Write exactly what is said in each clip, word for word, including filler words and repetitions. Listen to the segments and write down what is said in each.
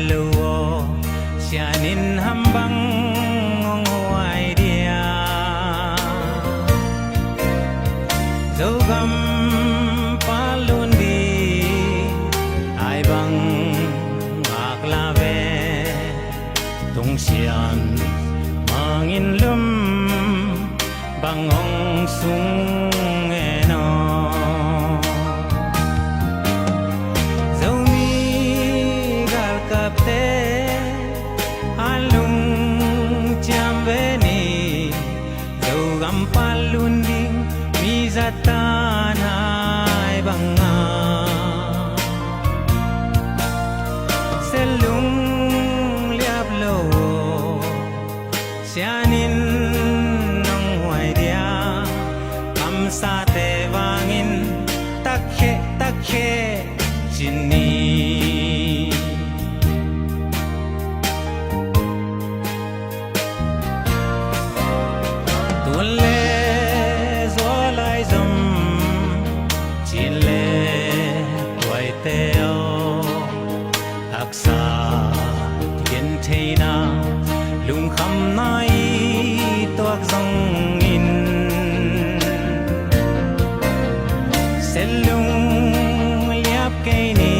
lo aw, sian in ham bang hong huai dia? Zogam palun ding ai bang ngak la ve. Tung sian mangin lum bang hong sung en aw. Zomi galkapte a lungciam ve ni, Zogam palun ding mi zatan ai banga. Selung liap lo, sian in nong huai dia? Kamsate vangin takhe takhe ci ni. Tuan le zual lai zom, cin le tuaite aw, haksa gentheihna, lungkhamna i tuak zongin, selung liap kei ni,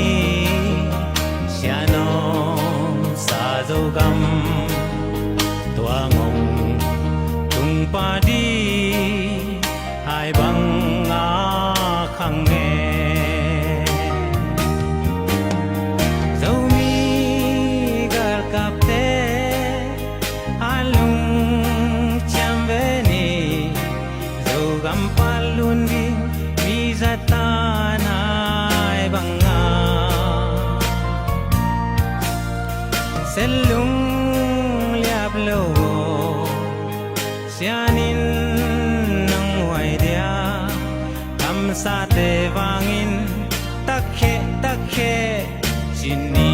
sianawm sa Zogam, tua ngong tung padi ai bang a khang e. Zomi galkapte a lungciam ve ni, Zogam palun ding mi zatan ai banga. Selung liap lo, sian in nong huai dia? Kamsate vangin takhe takhe ci ni.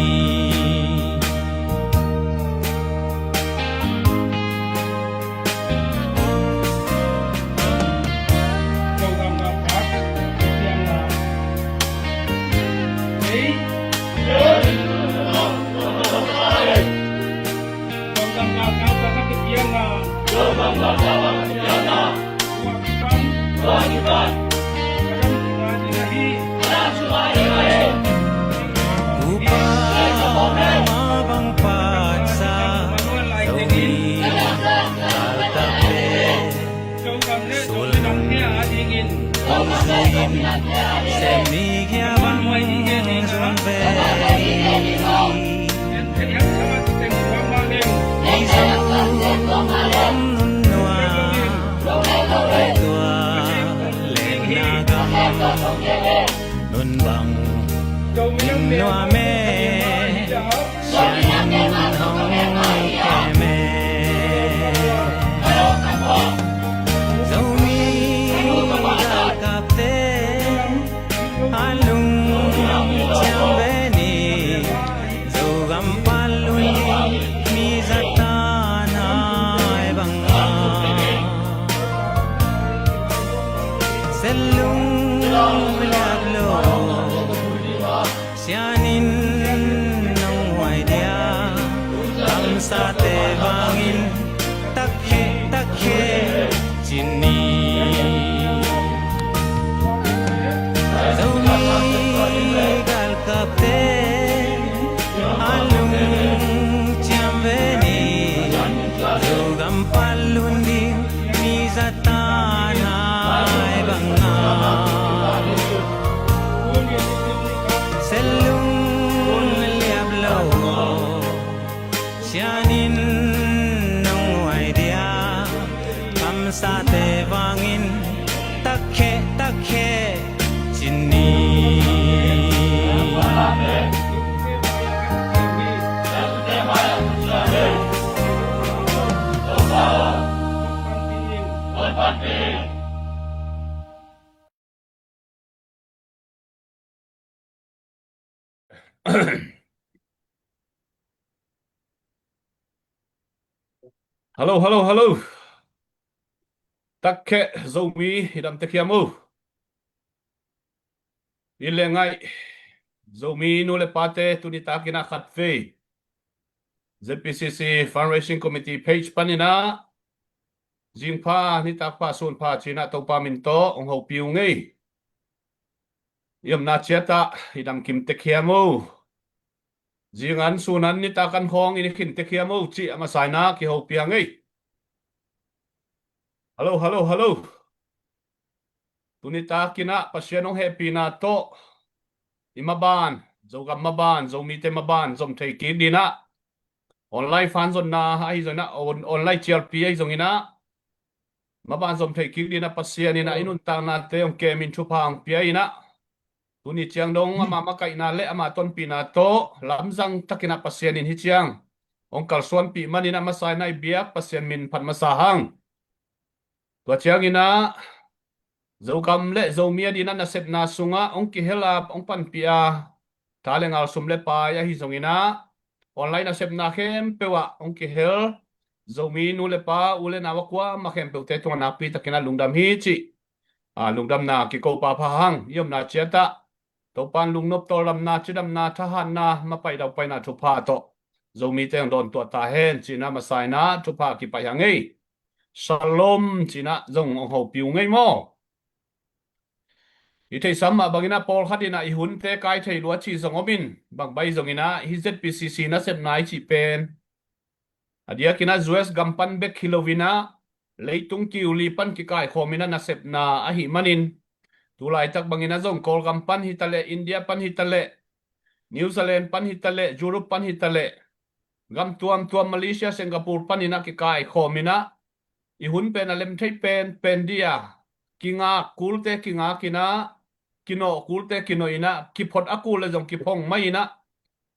Upa ma bang patsa, Zomi galkapte, sulung hong zuin, sem ni kia bang zun ve. Mizo gam nunnuam, tua lengna gam nun bang ning nuam e, sian in hong kem e. Zomi galkapte a lungciam ve ni, Zogam palun ding mi zatan ai banga. Selung liap lo, sian in nong huai dia? Kamsate vangin takhe takhe ci ni. Zomi galkapte a lungciam ve ni, Zogam palun ding mi zatan ai banga. Selung liap lo, sian in nong huai dia? Kamsate vangin takhe takhe ci ni. Hello, hello, hello. Takheh Zomi, i dam tek hiam uh? I le ngai Zomi nu le pate, tuni takin a khat vei Z P C C Fundraising Committee page panin ah zingpha, nitakpha, sunpha ci-in ah Topa min tawh hong hopih ung ei. I omna ciat ah i damkim tek hiam o? Zing an, sun an, nitak an khawng i khin tek hiam o cih a masa in ah kihopih hang ei. Hallo, hallo, hallo. Tuni takin ah Pasian hong hehpihna tawh i maban, Zogam maban, Zomite maban zom thei kik dingin ah online fan zonna ahi zongin ah, on-, online cialpi ahi zongin ah, maban zom thei kik dingin ah Pasian in ah i nuntaknate hong kemin thupha hong pia in ah, tuni ciang dong ama makaihna le ama tonpihna tawh lamzang takin ah Pasian in hih ciang hong kalsuanpih manin ah a masa in ah i biak Pasian min phat masa hang. Tua ciangin ah Zogam le Zomi adingin ah nasepna sungah hong kihel a, hong panpih a, tha le ngal, sum le pai ahi zongin ah, online nasepna khempeuh ah hong kihel Zomi nu le pa, u le nau a kuamah khempeuhte tungah nakpi takin ah lungdam hi cih, a, lungdamna kiko pahpah hang. I omna ciat ah Topa'n lungnop, tawldamna, cidamna, thahatna, mapaih daupaihna thupha tawh Zomite hong dawn tuah ta hen ci-in ah a masa in ah thupha kipaih hang ei. Shalom ci-in ah zong hong hopih ung ei maw. I theihsa mah bangin ah pawlkhat in ah i hunte kai thei lua cih zong om in, bang bang zongin ah hih Z P C C nasepna i cih pen a diakin ah U S gam pan bek hi loin ah, leitung kiu li pan kikaikhawm in ah nasepna ahih manin, tu laitak bangin ah zong Kawlgam pan hi taleh, India pan hi taleh, New Zealand pan hi taleh, Europe pan hi taleh, gam tuamtuam, Malaysia, Singapore panin ah kikaikhawm in ah, i hun pen a lem thei penpen ding a, kingak kulte kingak in ah, kinawh kulte kinawh in ah, kiphot a kul le zong kiphong mah in ah,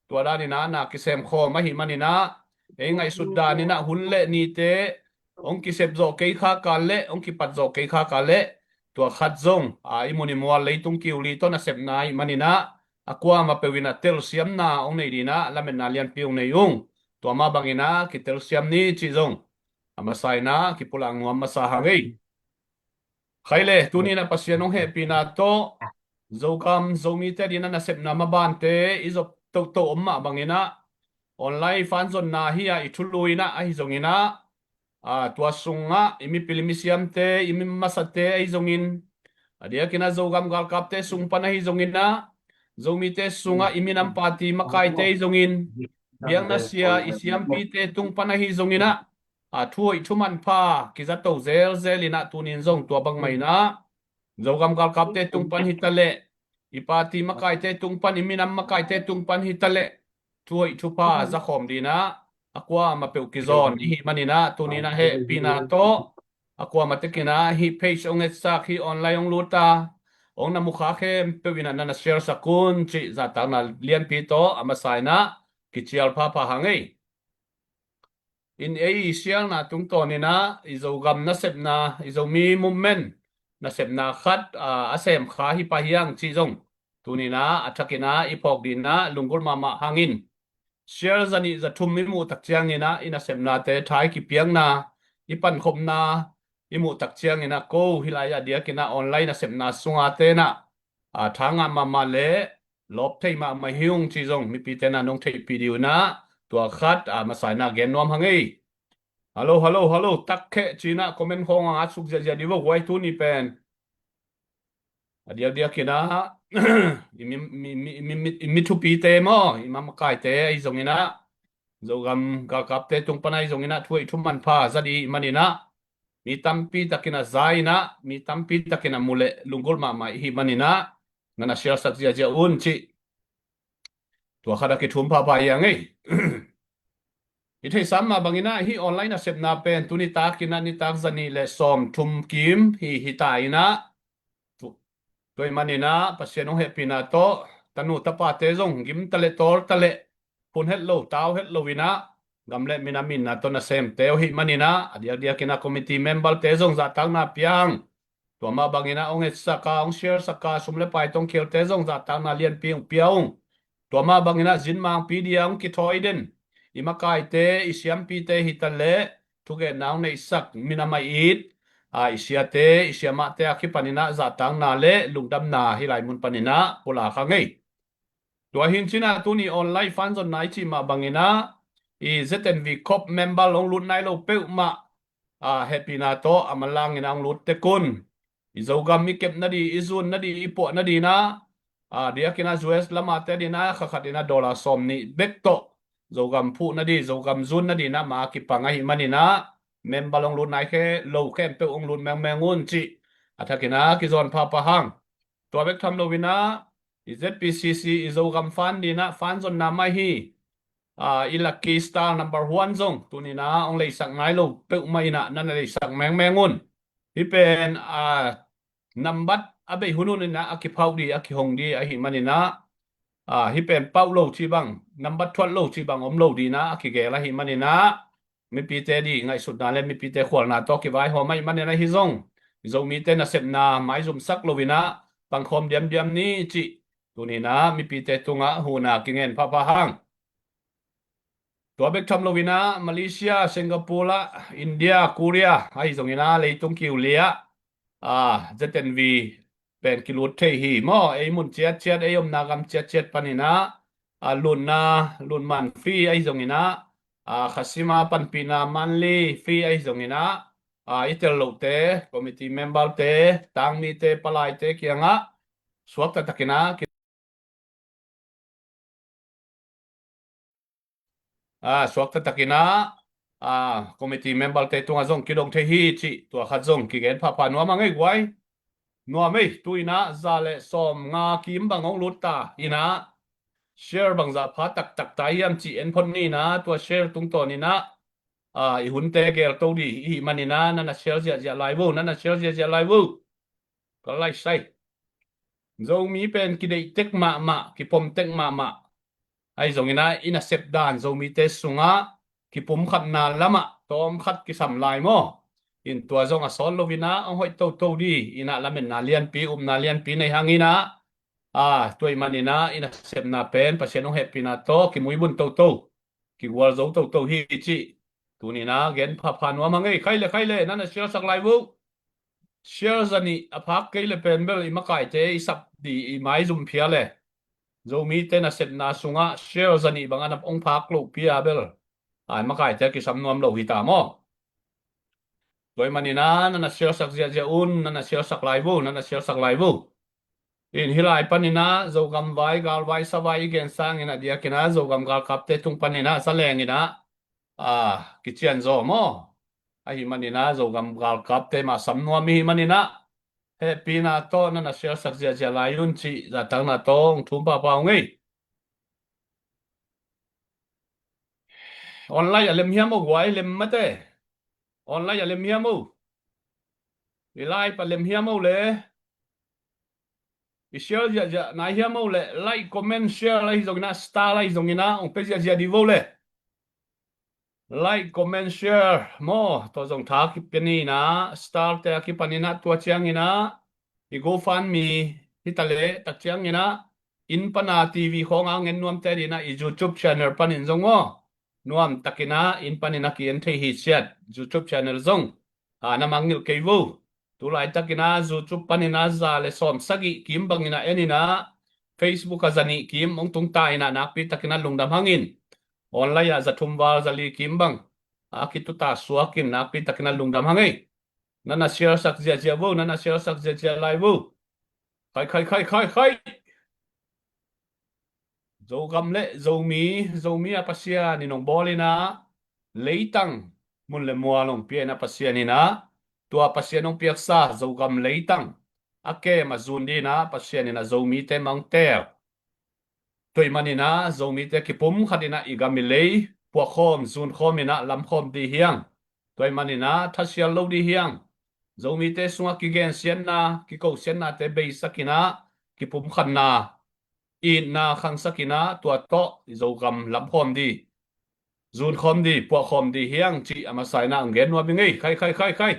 tua danin ah na kisemkhawm ahih manin ah, ei ngaihsut danin ah hun le nite hong kisep zawh kei khak a leh, hong kipat zawh kei khak a leh, tua khat zong, a, i mun i mual leitung kiu li tawh nasepna ahih manin ah, a kuamah peuh in ah telsiamna hong nei dingin ah lametna lianpi hong nei ung. Tua mah bangin ah kitelsiam ni cih zong a masa in ah kipulak nuam masa hang ei. Khai le, tuni in ah Pasian hong hehpihna tawh Zogam, Zomite adingin ah nasepna mabante i zop toto om mah bangin ah online fan zonna hi a, i thulu in ah ahi zongin ah, a, tua sungah i mipil i misiamte, i mimasate ahi zongin, a diakin ah Zogam galkapte sung pan ahi zongin ah, Zomite sungah i minam party makaite ahi zongin, biakna sia i siampite tung pan ahi zongin ah, a, thu hoih thu manpha kizato zelzel in ah, tuni in zong tua bangmah in ah Zogam galkapte tung pan hi taleh, i party makaite tung pan, i minam makaite tung pan hi taleh, thu hoih thupha zakhawm dingin ah a kuamah peuh kizawn i hih manin ah, tuni in ah hehpihna tawh a kuamah tekin ah hih page hong etsak, hih online hong lut a, hong na mukha khempeuh in ah na na share sak un cih zahtakna lianpi tawh a masa in ah kicial phapha hang ei. In ei i sialna tungtawn in ah i Zogam nasepna, i Zomi movement nasepna khat, a, a sem kha hi pah hi hang cih zong tuni in ah a thakin ah i phawk dingin ah lunggulh mahmah hang in. Share zanih zathum i muh tak ciangin ah i nasepnate tha i kipiakna, i pankhopna i muh tak ciangin ah, ko hih lai a diakin ah online nasepna sunga te in ah, a, tha ngah mahmah le lawp thei mahmah hi ung cih zong mipite in ah nong theihpih ding un ah, tua khat, a, masa in ah gen nuam hang ei. Hallo, hallo, hallo, tak kheh ci-in ah comment khawng ah ngat suk ziahziah dih vo guai, tuni pen a diakdiakin ah i mi, mi, mi, mi, mi, i mi thupite maw, i makaite ahi zongin ah, Zogam galkapte tung pan ahi zongin ah thu hoih thu manpha za ding i hih manin ah, mi tampi takin ah za in ah, mi tampi takin ah mu le lunggulh mahmah i hih manin ah, na na share sak ziahziah un cih tua khat a kithum phapha hi hang ei. I theihsa mah bangin ah hih online nasepna pen tuni takin ah nitak zanih le sawmthum kim hi, hi ta in ah, tu, tua ahih manin ah Pasian hong hehpihna tawh tanu tapate zong gim taleh tawl taleh, phun het lo, tau het lo in ah, gam le minam itna tawh nasemte uh ahih manin ah, a diakdiakin ah committee memberte zong zahtakna pia hang. Tua mah bangin ah hong etsak a, hong share sak a, sum le pai tawh hong khelte zong zahtakna lianpi hong pia ung. Tua mah bangin ah zinmangpi dia hong kithawi den i makaite, i siampite hi taleh, thugenna hong neihsak, minam a it, a, i siate, i siamahte a kipanin ah zahtakna le lungdamna hih lai mun panin ah pulak hang ei. Tua hi in cin ah tuni online fan zonna i cih mah bangin ah, i Z N V Corp member hong lut nai lo peuhmah, a, hehpihna tawh a manlangin a hong lut tek un. I Zogam i kepna di, i zunna di, i puahna di na, a, diakin a U S lamate di na, kha khat in a dollar sawm nih bek tawh Zogam phuhna di, Zogam zunna di na ma kipang ahih manin a, member hong lut nai khe lo khempeuh hong lut mengmeng un cih a thakin a kizawn phapha hang. Tua bek tham loin a, i Z P C C, i Zogam fund di na, fund zonna mah hi. A, i Lucky Star number one zong tuni na hong leisak nai lo peuhmah in a, na na leisak mengmeng un. Hih pen, a, nambat a bei hunhun in a, a kiphauh di, a kihong di ahih manin a, a, hih pen pauh lo cih bang, nambat thuat lo cih bang om lo di na a kigel ahih manin a, mipite di ngaihsutna le mipite khualna tawh kivaihawm ahih manin a, hih zong Zomite nasepna maizumsak loin a pangkhawm diamdiam ni cih tuni na mipite tungah huhna kingen phapha hang. Tua bek tham loin a, Malaysia, Singapore ah, India, Korea ahi zongin a, leitung kiu li ah, a, Z N V pen kilut thei hi maw. Ei mun ciatciat, ei omna gam ciatciat panin a, a, lutna, lutman fee ahi zongin a, a, khasima panpihna monthly fee ahi zongin a, a, i tel lohte, committee member te, tangmite, palaite kiangah suakta takin a, a, suakta takin a, a, committee member te tungah zong kidong thei hi cih tua khat zong kigen phapha nuam a ngei guai. Nuam ei, tu in a za le sawm nga kim bang hong lut ta in a, share bangzah pha taktak ta hiam cih en phot ni in a, tua share tungtawn in a, a, i hunte gelto di ihih manin a, na na share ziahziah lai vo, na na share ziahziah lai vo. Ka lai sai. Zomi pen kideih tek mahmah, kipom tek mahmah. Ahi zongin a, i nasep dan Zomite sungah kipumkhatna lamah tawmkhat kisam lai maw. In tua zong a sawt loin a, hong hoih toto di in a, lametna lianpi, upna lianpi nei hangin a, a, tua ahih manin a, i nasepna pen Pasian hong hehpihna tawh kimuibun toto, kigualzo toto hi cih tuni in a gen phapha nuam a ngei. Khai le, khai le, na na share sak lai vo. Share zanih a phak kei le pen bel i makaite i sap di, i maizum phia le, Zomite nasepna sungah share zanih bang a na hong phak loh pia bel, a, i makaite kisam nuam lo hi ta maw. Tua ahih manin a, na na share sak ziahziah un, na na share sak lai vo, na na share sak lai vo. In hih lai panin a, Zogam vai, galvai, savai i gen sangin a, diakin a, Zogam galkapte tung panin a, saleng in a, a, kician zaw maw. Ahih manin a, Zogam galkapte ma sam nuam ihih manin a, hehpihna tawh na na share sak ziahziah lai un cih zatakna tawh hong thum phapha ung ei. Online a lem hiam o guai, lem mate. Online a lem hiam o. I live a lem hiam o le. I share ziahziah nai hiam o le. Like, comment, share ahi zongin a, star ahi zongin a, hong pe ziahziah di vo le. Like, comment, share maw, tua zong tha kipia ni in a, star te a kipan in a, tua ciangin a, i GoFundMe hi ta le, tak ciangin a, inn pan a T V khawng a ngen nuamte di in a, i YouTube channel panin zong maw, nuam takin a, inn panin a ki-en thei hi ciat, YouTube channel zong, a, na mangngilh kei vo. Tu laitakin a YouTube panin a za le sawm sagih kim bangin a en in a, Facebook a zanih kim hong tung ta in a, nakpi takin a lungdam hang in. Online a za thum val za li kim bang a kituta suak in, nakpi takin a lungdam hang ei. Na na share sak ziahziah vo, na na share sak ziahziah lai vo. Khai, khai, khai, khai, khai. Zogam le Zomi, Zomi a Pasian in hong bawl in a, leitang mun le mual hong pia in a Pasian in a, tua Pasian hong piaksa Zogam leitang a kem a zun di in a, Pasian in a Zomite ma hong teel. Tua ahih manin a, Zomite kipumkhat in a, i gam i lei puahkhawm, zunkhawm in a, lamkhawm di hi hang. Tua ahih manin a, thasial lo di hi hang. Zomite sungah kigensiatna, kikosiatnate beisak in a, kipumkhatna, itna khangsak in a, tua tawh i Zogam lamkhawm di, zunkhawm di, puahkhawm di hi hang cih a masa in a hong gen nuam ing ei. Khai, khai, khai, khai.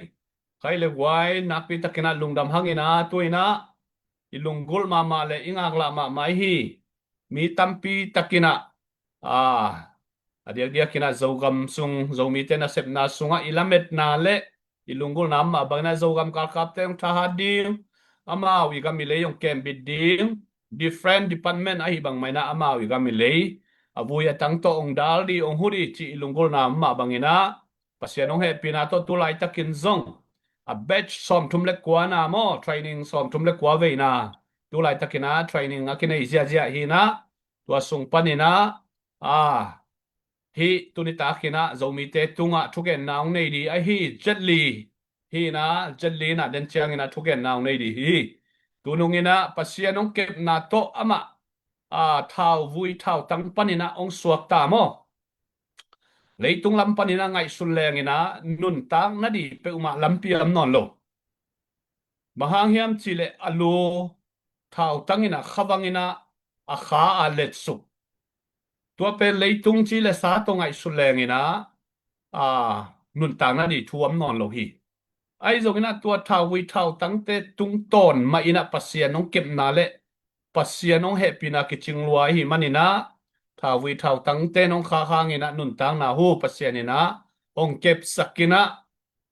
Khai le guai, nakpi takin a lungdam hang in a, tu in a, i lunggulh mahmah le i ngaklah mahmah i hi mi tampi takin a, a, a diakdiakin a Zogam sung, Zomite nasepna sungah i lametna le i lunggulhna mah bangin a Zogam galkapte hong thahat ding, amau i gam i lei hong kembit ding, different department ahi bang mah in a amau i gam i lei, a vui a tang tawh hong dal dih, hong hu dih cih i lunggulhna mah bangin ah, Pasian hong hehpihna tawh tu laitakin zong a batch sawmthum le kuana maw, training sawmthum le kua veina tu laitakin ah training a kinei ziahziah hi in ah, tua sung panin ah, a, hih tuni takin ah Zomite tungah thugenna hong nei dih ahi Jet Li hi in ah, Jet Li in ah den ciangin ah thugenna hong nei dih hi. Tunung in ah Pasian hong kepna tawh amah, a, thauvui thautang panin ah hong suakta maw, leitung lam panin ah ngaihsun leng in ah nuntak nadih peuhmah lampi a om nawn lo. Bang hang hiam cih leh a lu thautang in ah khavang in ah a kha a letsuk. Tua pen leitung ci le sa tawh ngaihsun leng in ah, a, nuntak nadih thu om nawn lo hi. Ahi zongin ah tua thauvui thautangte tungtawn mah in ah Pasian hong kepna le Pasian hong hehpihna kicing lua ahih manin ah, thauvui thautangte in hong khak hangin ah nuntakna hu Pasian in ah hong kepsak in ah,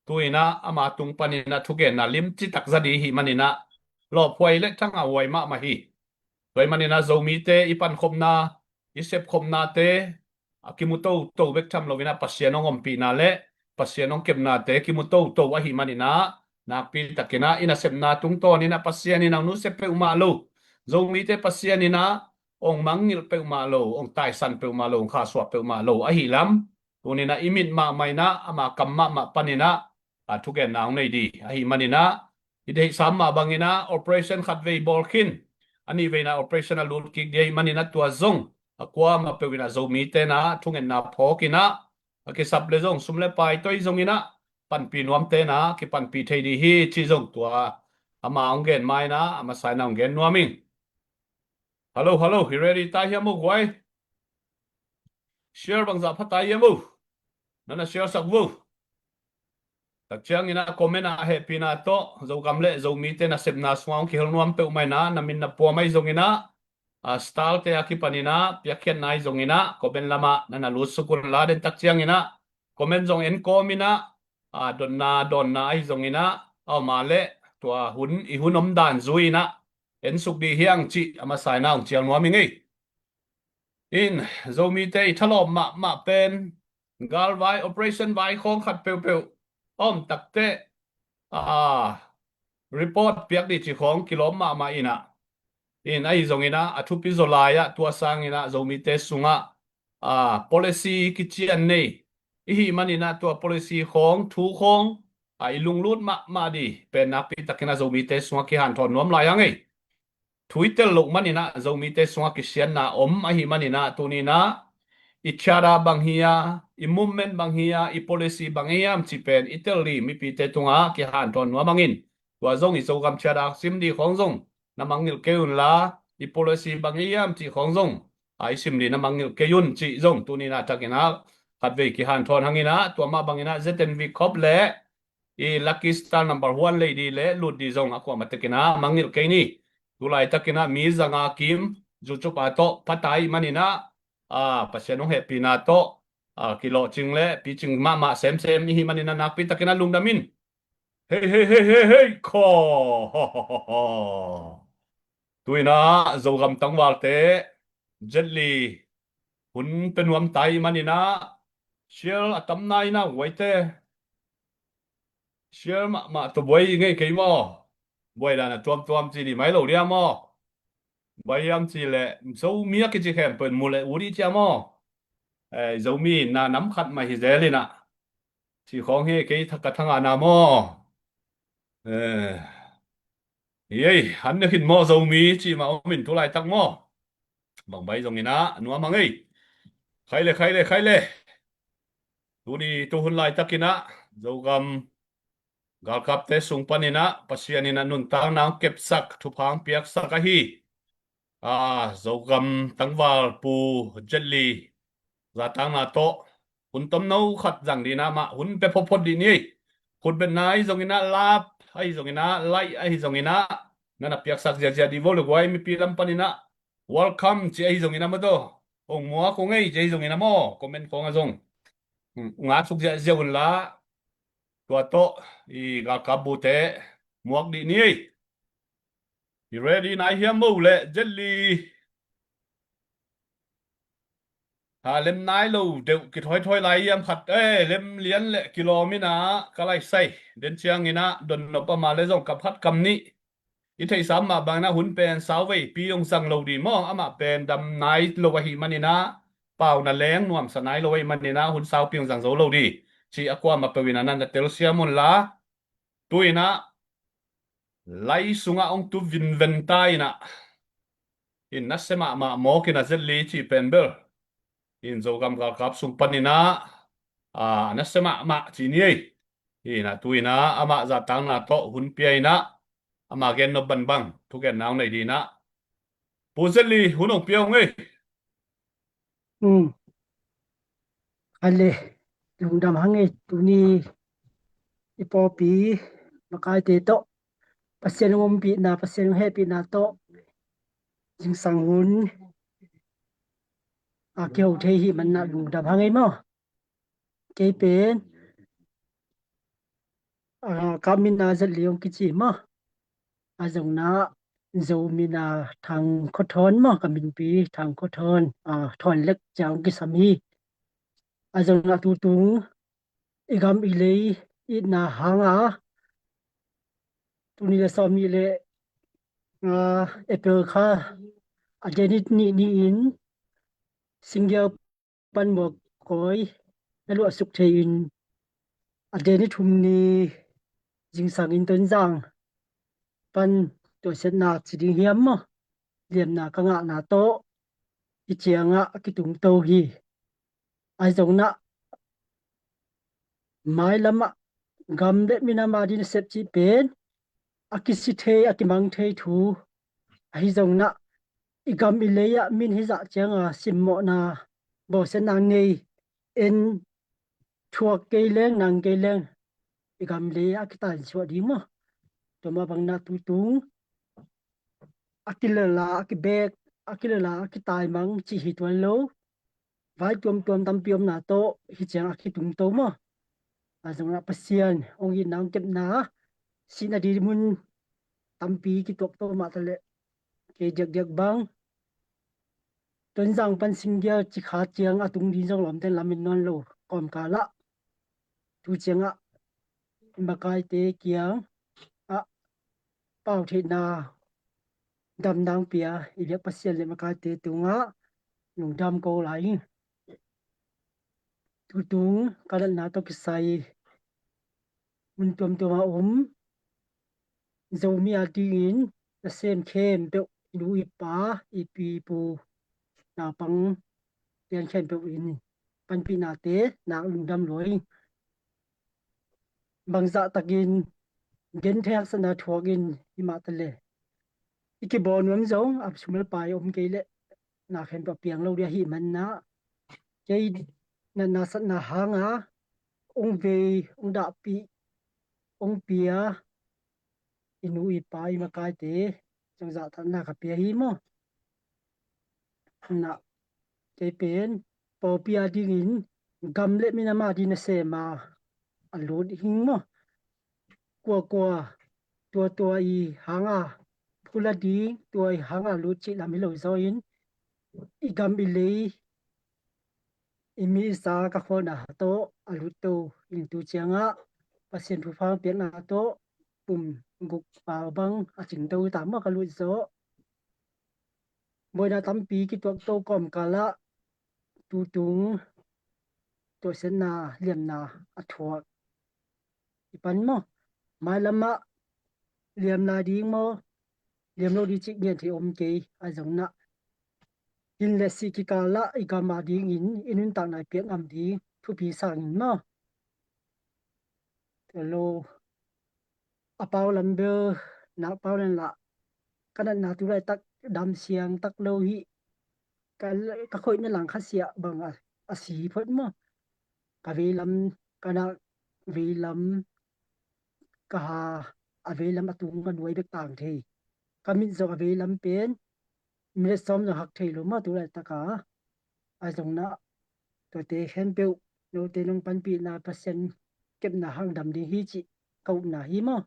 tu in ah ama tung panin ah thugenna limci tak za dih ahih manin ah, lawphuai le thangahhuai mahmah hi. Tua ahih manin ah Zomite i pankhopna, i sepkhopnate a kimu toto bek tham lo in ah Pasian hong ompihna le Pasian hong kepnate kimu toto ahih manin ah, nakpi takin ah i nasepna tungtawn in ah Pasian in ah hong nusia peuhmah lo, Zomite Pasian in ah hong mangngilh peuhmah lo, hong taisan peuhmah lo, hong khahsuah peuhmah lo ahih lam, tuni in ah i mit mahmah in ah ama kam mahmah panin ah, a, thugenna hong nei dih ahih manin ah, i deihsam mah bangin ah operation khat vei bawl khin, a nih veina operation a lut kik dih ahih manin ah tua zong a kuamah peuh in ah Zomite in ah thungetna phawk in ah, a kisap le zong sum le pai tawh ahi zongin ah panpih nuamte in ah kipanpih thei dih hi cih zong tua ama hong gen ma in ah a masa in ah hong gen nuam ing. Hello, hello, hi ready ta hiam uh guai? Share bangzah pha ta hiam uh? Na na share sak uh. Tak ciangin ah comment ah hehpihna tawh Zogam le Zomite nasepna sungah hong kihel nuam peuhmah in ah, na min na puam ahi zongin ah, a, style te a kipanin ah piakkhiatna ahi zongin ah comment lamah na na lutsuk un la, den tak ciangin ah comment zong en kawm in ah, a, dotna dawnna ahi zongin ah, a om a leh tua hun, i hun omdan zui in ah ensuk dih hi hang cih a masa in ah hong cial nuam ing ei. In, Zomite i thalawp mahmah pen galvai operation vai khawng khat peuhpeuh a om takteh, a, report piak dih cih khawng kilawm mahmah in ah. In, ahi zongin ah a thupi zaw lai ah tua sangin ah Zomite sungah, a, policy kician nei i hih manin ah tua policy khawng, thu khawng, a, i lunglut mahmah dih pen nakpi takin ah Zomite sungah kihanthawn nuam lai hang ei. Thu i tel loh manin ah Zomite sungah kisiatna om ahih manin ah tuni in ah i charter bang hi a, i movement bang hi a, i policy bang hi hiam cih pen i tel dih mipite tungah kihanthawn nuam hang in. Tua zong i Zogam charter sim dih khawng zong na mangngilh kei un la, i policy bang hi hiam cih khawng zong a i sim dih na mangngilh kei un cih zong tuni in ah takin ah khatvei kihanthawn hang in ah, tua mah bangin ah Z N V Corp le i Lucky Star number one lei dih le lut dih zong a kuamah takin ah mangngilh kei ni. Tu laitakin ah mi zanga kim YouTube ah tawh pha ta ahih manin ah, a, Pasian hong hehpihna tawh, a, kilawhcing le picing mahmah semsem i hih manin ah nakpi takin ah lungdam in. Hei, hei, hei, hei, hei, khaw. Tu in ah Zogam tangvalte, Jet Li hun pia nuam ta ahih manin ah share a tamna in ah guaite, share mahmah tawh buai ngei kei maw? Buai dan a tuamtuam ci dih mai lo dia maw? Buai hiam cih leh Zomi a kici khempeuh in mu leh ut dih cia maw? Eh, Zomi na nam khat mah hi zel in ah cih khawng hi kei thak ka thangahna maw? Eh, hi ei, han ne khin maw Zomi cih mah om in tu laitak maw? Bang bai zongin ah nuam hang ei. Khai le, khai le, khai le. Tuni tu hun laitakin ah Zogam galkapte sung panin ah Pasian in ah nuntakna hong kepsak, thupha hong piaksak ahi, a, Zogam tangval Pu Jet Li zatakna tawh hun tomno khat zang dih in ah mah hun pia photphot dih ni ei. Khutbetna ahi zongin ah, lap ahi zongin ah, like ahi zongin ah, na na piaksak ziahziah dih vo le guai, mipi lam panin ah welcome ci ahi zongin ah maw, tawh hong muak uh ngei ci ahi zongin ah maw, comment khawng ah zong, hmm, hong aksuk ziahziah un la. Tua tawh i galkap bute muak dih ni ei. I ready nai hiam maw le Jet Li? Ha, lem nai lo deuh kithoithoi lai hiam khat, eh, lem lian le kilawm in ah ka laisai. Den ciangin ah donnop a mah le zong kam khat kam nih i theihsa mah bangin ah hun pen sau veipi hong zang lo ding maw? Amah pen dam nai lo ahih manin ah, pau na leng nuamsa nai lo ahih manin ah hun saupi hong zang zo lo ding, ci a kuamah peuh in ah na na telsiam un la. Tu in ah lai sungah hong tu vinven ta in ah, in nasia mahmah mawk in ah Zetli cih pen bel in Zogam galkap sung panin ah, a, nasia mahmah ci ni ei. In ah tu in ah amah zahtakna tawh hun pia in ah, amah gennop bangbang thugenna hong nei ding in ah, Pu Zetli, hun hong pia hong ei. Um. Ale, lungdam hang ei, tuni i pawlpi makaite tawh Pasian hong ompihna, Pasian hong hehpihna tawh zingsang hun a kiho thei ahih manin ah lungdam hang ei maw. Kei pen, a, ka min ah Zetli hong kici maw. A zong in ah Zo min ah Thang Khua Thawn maw, ka minpi Thang Khua Thawn, a, Thawn Lek ci a hong kisam hi. A zong in ah tutung i gam i lei itna hang a, tuni le sawm nih le, a, April kha a date nih ni-in Singial pan Muakawi na luahsuk thei-in a date ni thum ni zingsang in Tonzang pan tuahsiatna ci ding hiam maw, liamna ka ngahna tawh hih ciangah a kitungto hi. Ahi zongin ah mailam ah gam le minam a ding nasep cih pen a kisi thei, a kimang thei thu ahi zongin ah i gam i lei ah min hizah cianga simmawhna, bawlsiatna ngei en thuak kei leng, nang kei leng i gam i lei ah a kitaiman suak ding maw. Tua mah bangin ah tutung a kilala, a kibek, a kilala, a kitaimang cih hi tuan lo. Vai tuamtuam tampi omna tawh hih ciang a kitungto maw. Ahi zongin ah Pasian hong itna hong kepna, sihna ding mun tampi kituakto mah taleh kei diakdiak bang Tonzang pan Singial cikha ciang a tung ding zong lawmte lamen nawn lo kawmkal ah tu ciangah i makaite kiangah pau theihna damna hong pia i biak Pasian le makaite tungah lungdam ko lai hi. Tutung ka natna tawh kisai mun tuamtuam a om Zomi a dingin nasem khempeuh, i nu i pa, i pi i pu, naupang pian khempeuh in panpihnate nak lungdam lua hi. Bangzah takin genthei haksatna thuak in himah taleh i kibawl nuam zong a sum le pai om kei leh na khempeuh a piang lo ding ahih manin ah kei natna satna hanga hong vei, hong dahpih, hong pia i nu i pa i makaite zong zahtakna ka pia hi maw. Na, kei pen pawlpi a dingin gam le minam a ding nasem a a lut hing maw. Kuakua tua tua i hanga phula ding, tua i hanga lut cih lam hi lo zaw in i gam i lei, i mi i sa ka khualna tawh a lutto in tu ciangah Pasian thupha piakna tawh kum guk pau bang a cingto ta maw ka lut zawh. Buaina tampi kituakto kawmkal ah tutung tuahsiatna, liamna a thuak i pan maw. Mailam ah liam lai ding maw, liam lo ding cih ngen thei om kei. Ahi zongin ah hin le sih kikal ah i gam a dingin i nuntakna i piak ngam ding thupi sangin maw. Tua lo a pau lam bel nak pau nan lah ka natna tu laitak dam siang tak lo hi. Ka, ka khoihna lang khasiah bang a, a si phot maw. Ka veilam, ka nak veilam, ka ha a veilam a tung a nuai bek tang thei. Ka mit zawh a veilam pen minute sawm zong hak thei lo maw tu laitak a. Ahi zongin ah tuate khempeuh note nong panpihna Pasian kepna hang dam ding hi cih ka upna hi maw.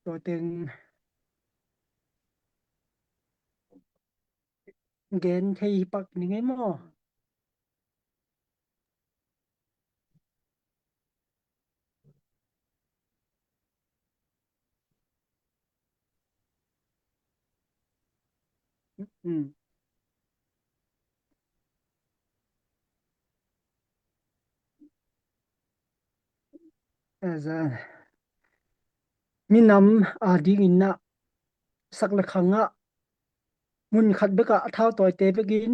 Tua teng gen thei hi pak ning ei maw? Mm. Minam adingin ah sak le khangah mun khat bekah a thautawite bekin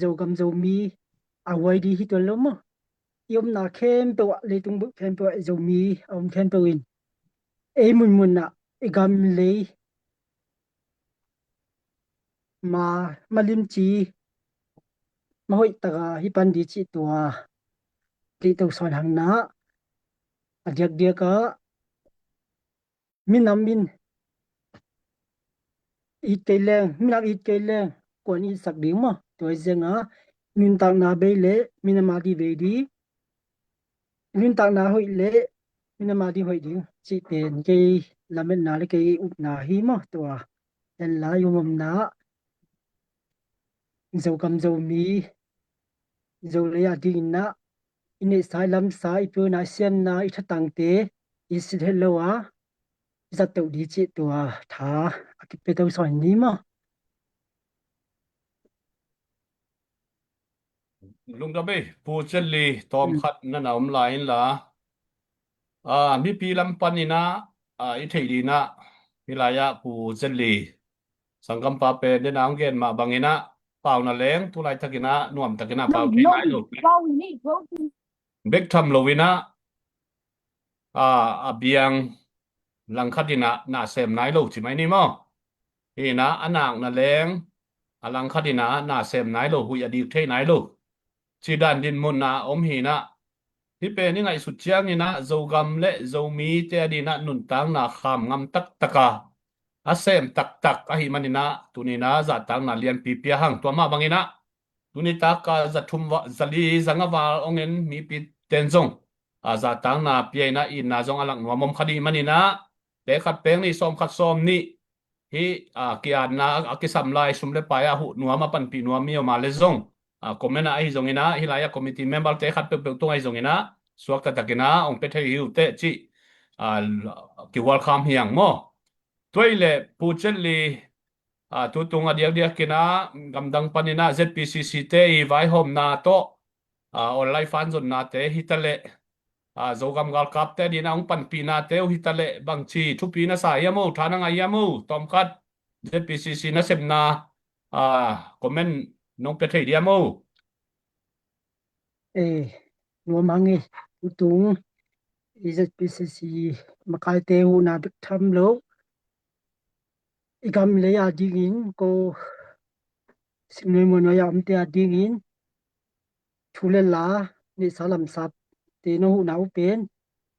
Zogam Zomi a huai ding hi tuan lo maw? I omna khempeuh ah, leitung bup khempeuh ah Zomi a om khempeuh in ei munmun ah i gam lei ma, ma limci, ma hoih taka hi pan ding cih tua Khrih Tosawn hang na a diakdiak ah minam in it kei leng, minam it kei leng kuan itsak ding maw? Tua hi zianga nuntakna bei le minam a ding bei ding, nuntakna hoih le minam a ding hoih ding cih pen kei lametna le kei upna hi maw? Tua en lai umomna Zogam Zomi Zolei a dingin ah i neihsa, i lamsa, i piuna, i siamna, i thatangte i sit het lo a i zat teuh ding cih tua tha a kipia to sawn ni maw? Lungdam ei, Pu Chenli, tawm khat na na om lai inla, a, mipi lam panin ah, a, i theih ding ah hih lai-ah Pu Chenli sanggampa pen den a hong gen mah bangin ah pau na leng tu laitakin ah nuamtakin ah pau thei nai lo. Bek tham lo in ah, a, a biang langkhat in ah na sem nai lo ci mai ni maw? Hi in ah a nak na leng a langkhat in ah na sem nai lo, huih a dik thei nai lo. Ci dan dinmun ah om hi in ah, hih pen i ngaihsut ciangin ah Zogam le Zomite a dingin ah nuntakna kham ngam taktak a, a sem taktak ahih manin ah tuni in ah zahtakna lianpi pia hang. Tua mah bangin ah tuni tak a za thum va, za li za nga val hong en mipi ten zong, a, zahtakna pia in ah itna zong a lak nuam om kha ding manin ah, te khat peng nih sawm khat sawm nih hih, a, ki-atna a kisam lai sum le pai a huh nuam a panpih nuam mi om a le zong, a, comment ah ahi zongin ah, hih lai-ah committee member te khat peuhpeuh tung ahi zongin ah suakta takin ah hong pia thei hi uh teh cih, a, kihualkham hi hang maw? Tua hi leh Pu Chenli, a, tutung a diakdiakin ah gamdang panin ah Z P C C te i vaihawmna tawh, a, online fan zonnate hi ta leh, a, Zogam galkapte dingin ah hong panpihnate uh hi ta leh bangci thupi na sa hiam uh, tha na ngah hiam uh? Tawmkhat Z P C C nasepna, a, comment nong pia thei diam uh? Eh, nuam hang ei, tutung i Z P C C makaite huhna bek tham lo, i gam lei a dingin, ko singnuai muannuai a omte a dingin thu le la, neihsa lamsate no huhna uh pen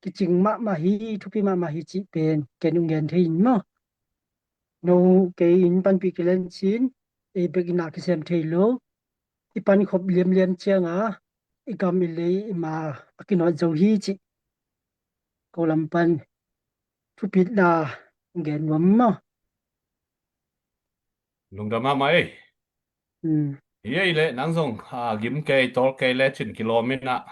kicing mahmah hi, thupi mahmah hi cih pen ken ung gen thei in maw? No kei in panpih kilen cin, ei bek in ah kisem thei lo. I pankhop liamliam cianga i gam i lei i ma a kinawt zo hi cih ko lam pan thupitna gen nuam maw? Lungdam mahmah ei. Hmm. Hi ei leh nang zong, a, gim kei tawl kei le cin kilawm in ah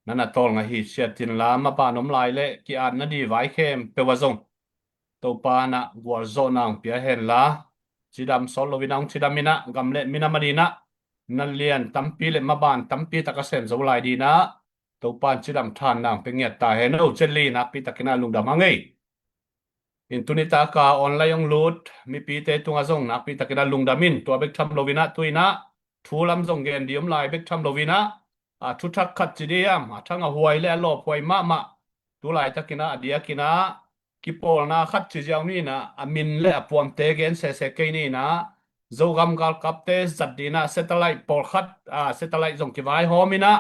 na na tawl ngah hi siat inla, maban om lai leh ki-at na ding vai khempeuh ah zong Topa in ah gualzawhna hong pia henla, cidam sawt lo in ah hong cidam in ah gam le minam a dingin ah na lian tampi le maban tampi tak a sem zo lai dingin ah Topa in cidam thanna hong pia ngiat ta hen. O Chenli, nakpi takin ah lungdam hang ei. In tuni tak a online hong lut mipite tungah zong nakpi takin ah lungdam in, tua bek tham lo in ah tu in ah thu lam zong gen ding om lai bek tham lo in ah, a, thuthak khat ci ding hiam, a thang a huai le a lawphuai mahmah, tu laitakin ah a diakin ah kipawlna khat ci ziau ni in ah, a min le a puamte gen sese kei ni in ah, Zogam galkapte zat dingin ah satellite pawlkhat, a, satellite zong kivaihawm in ah,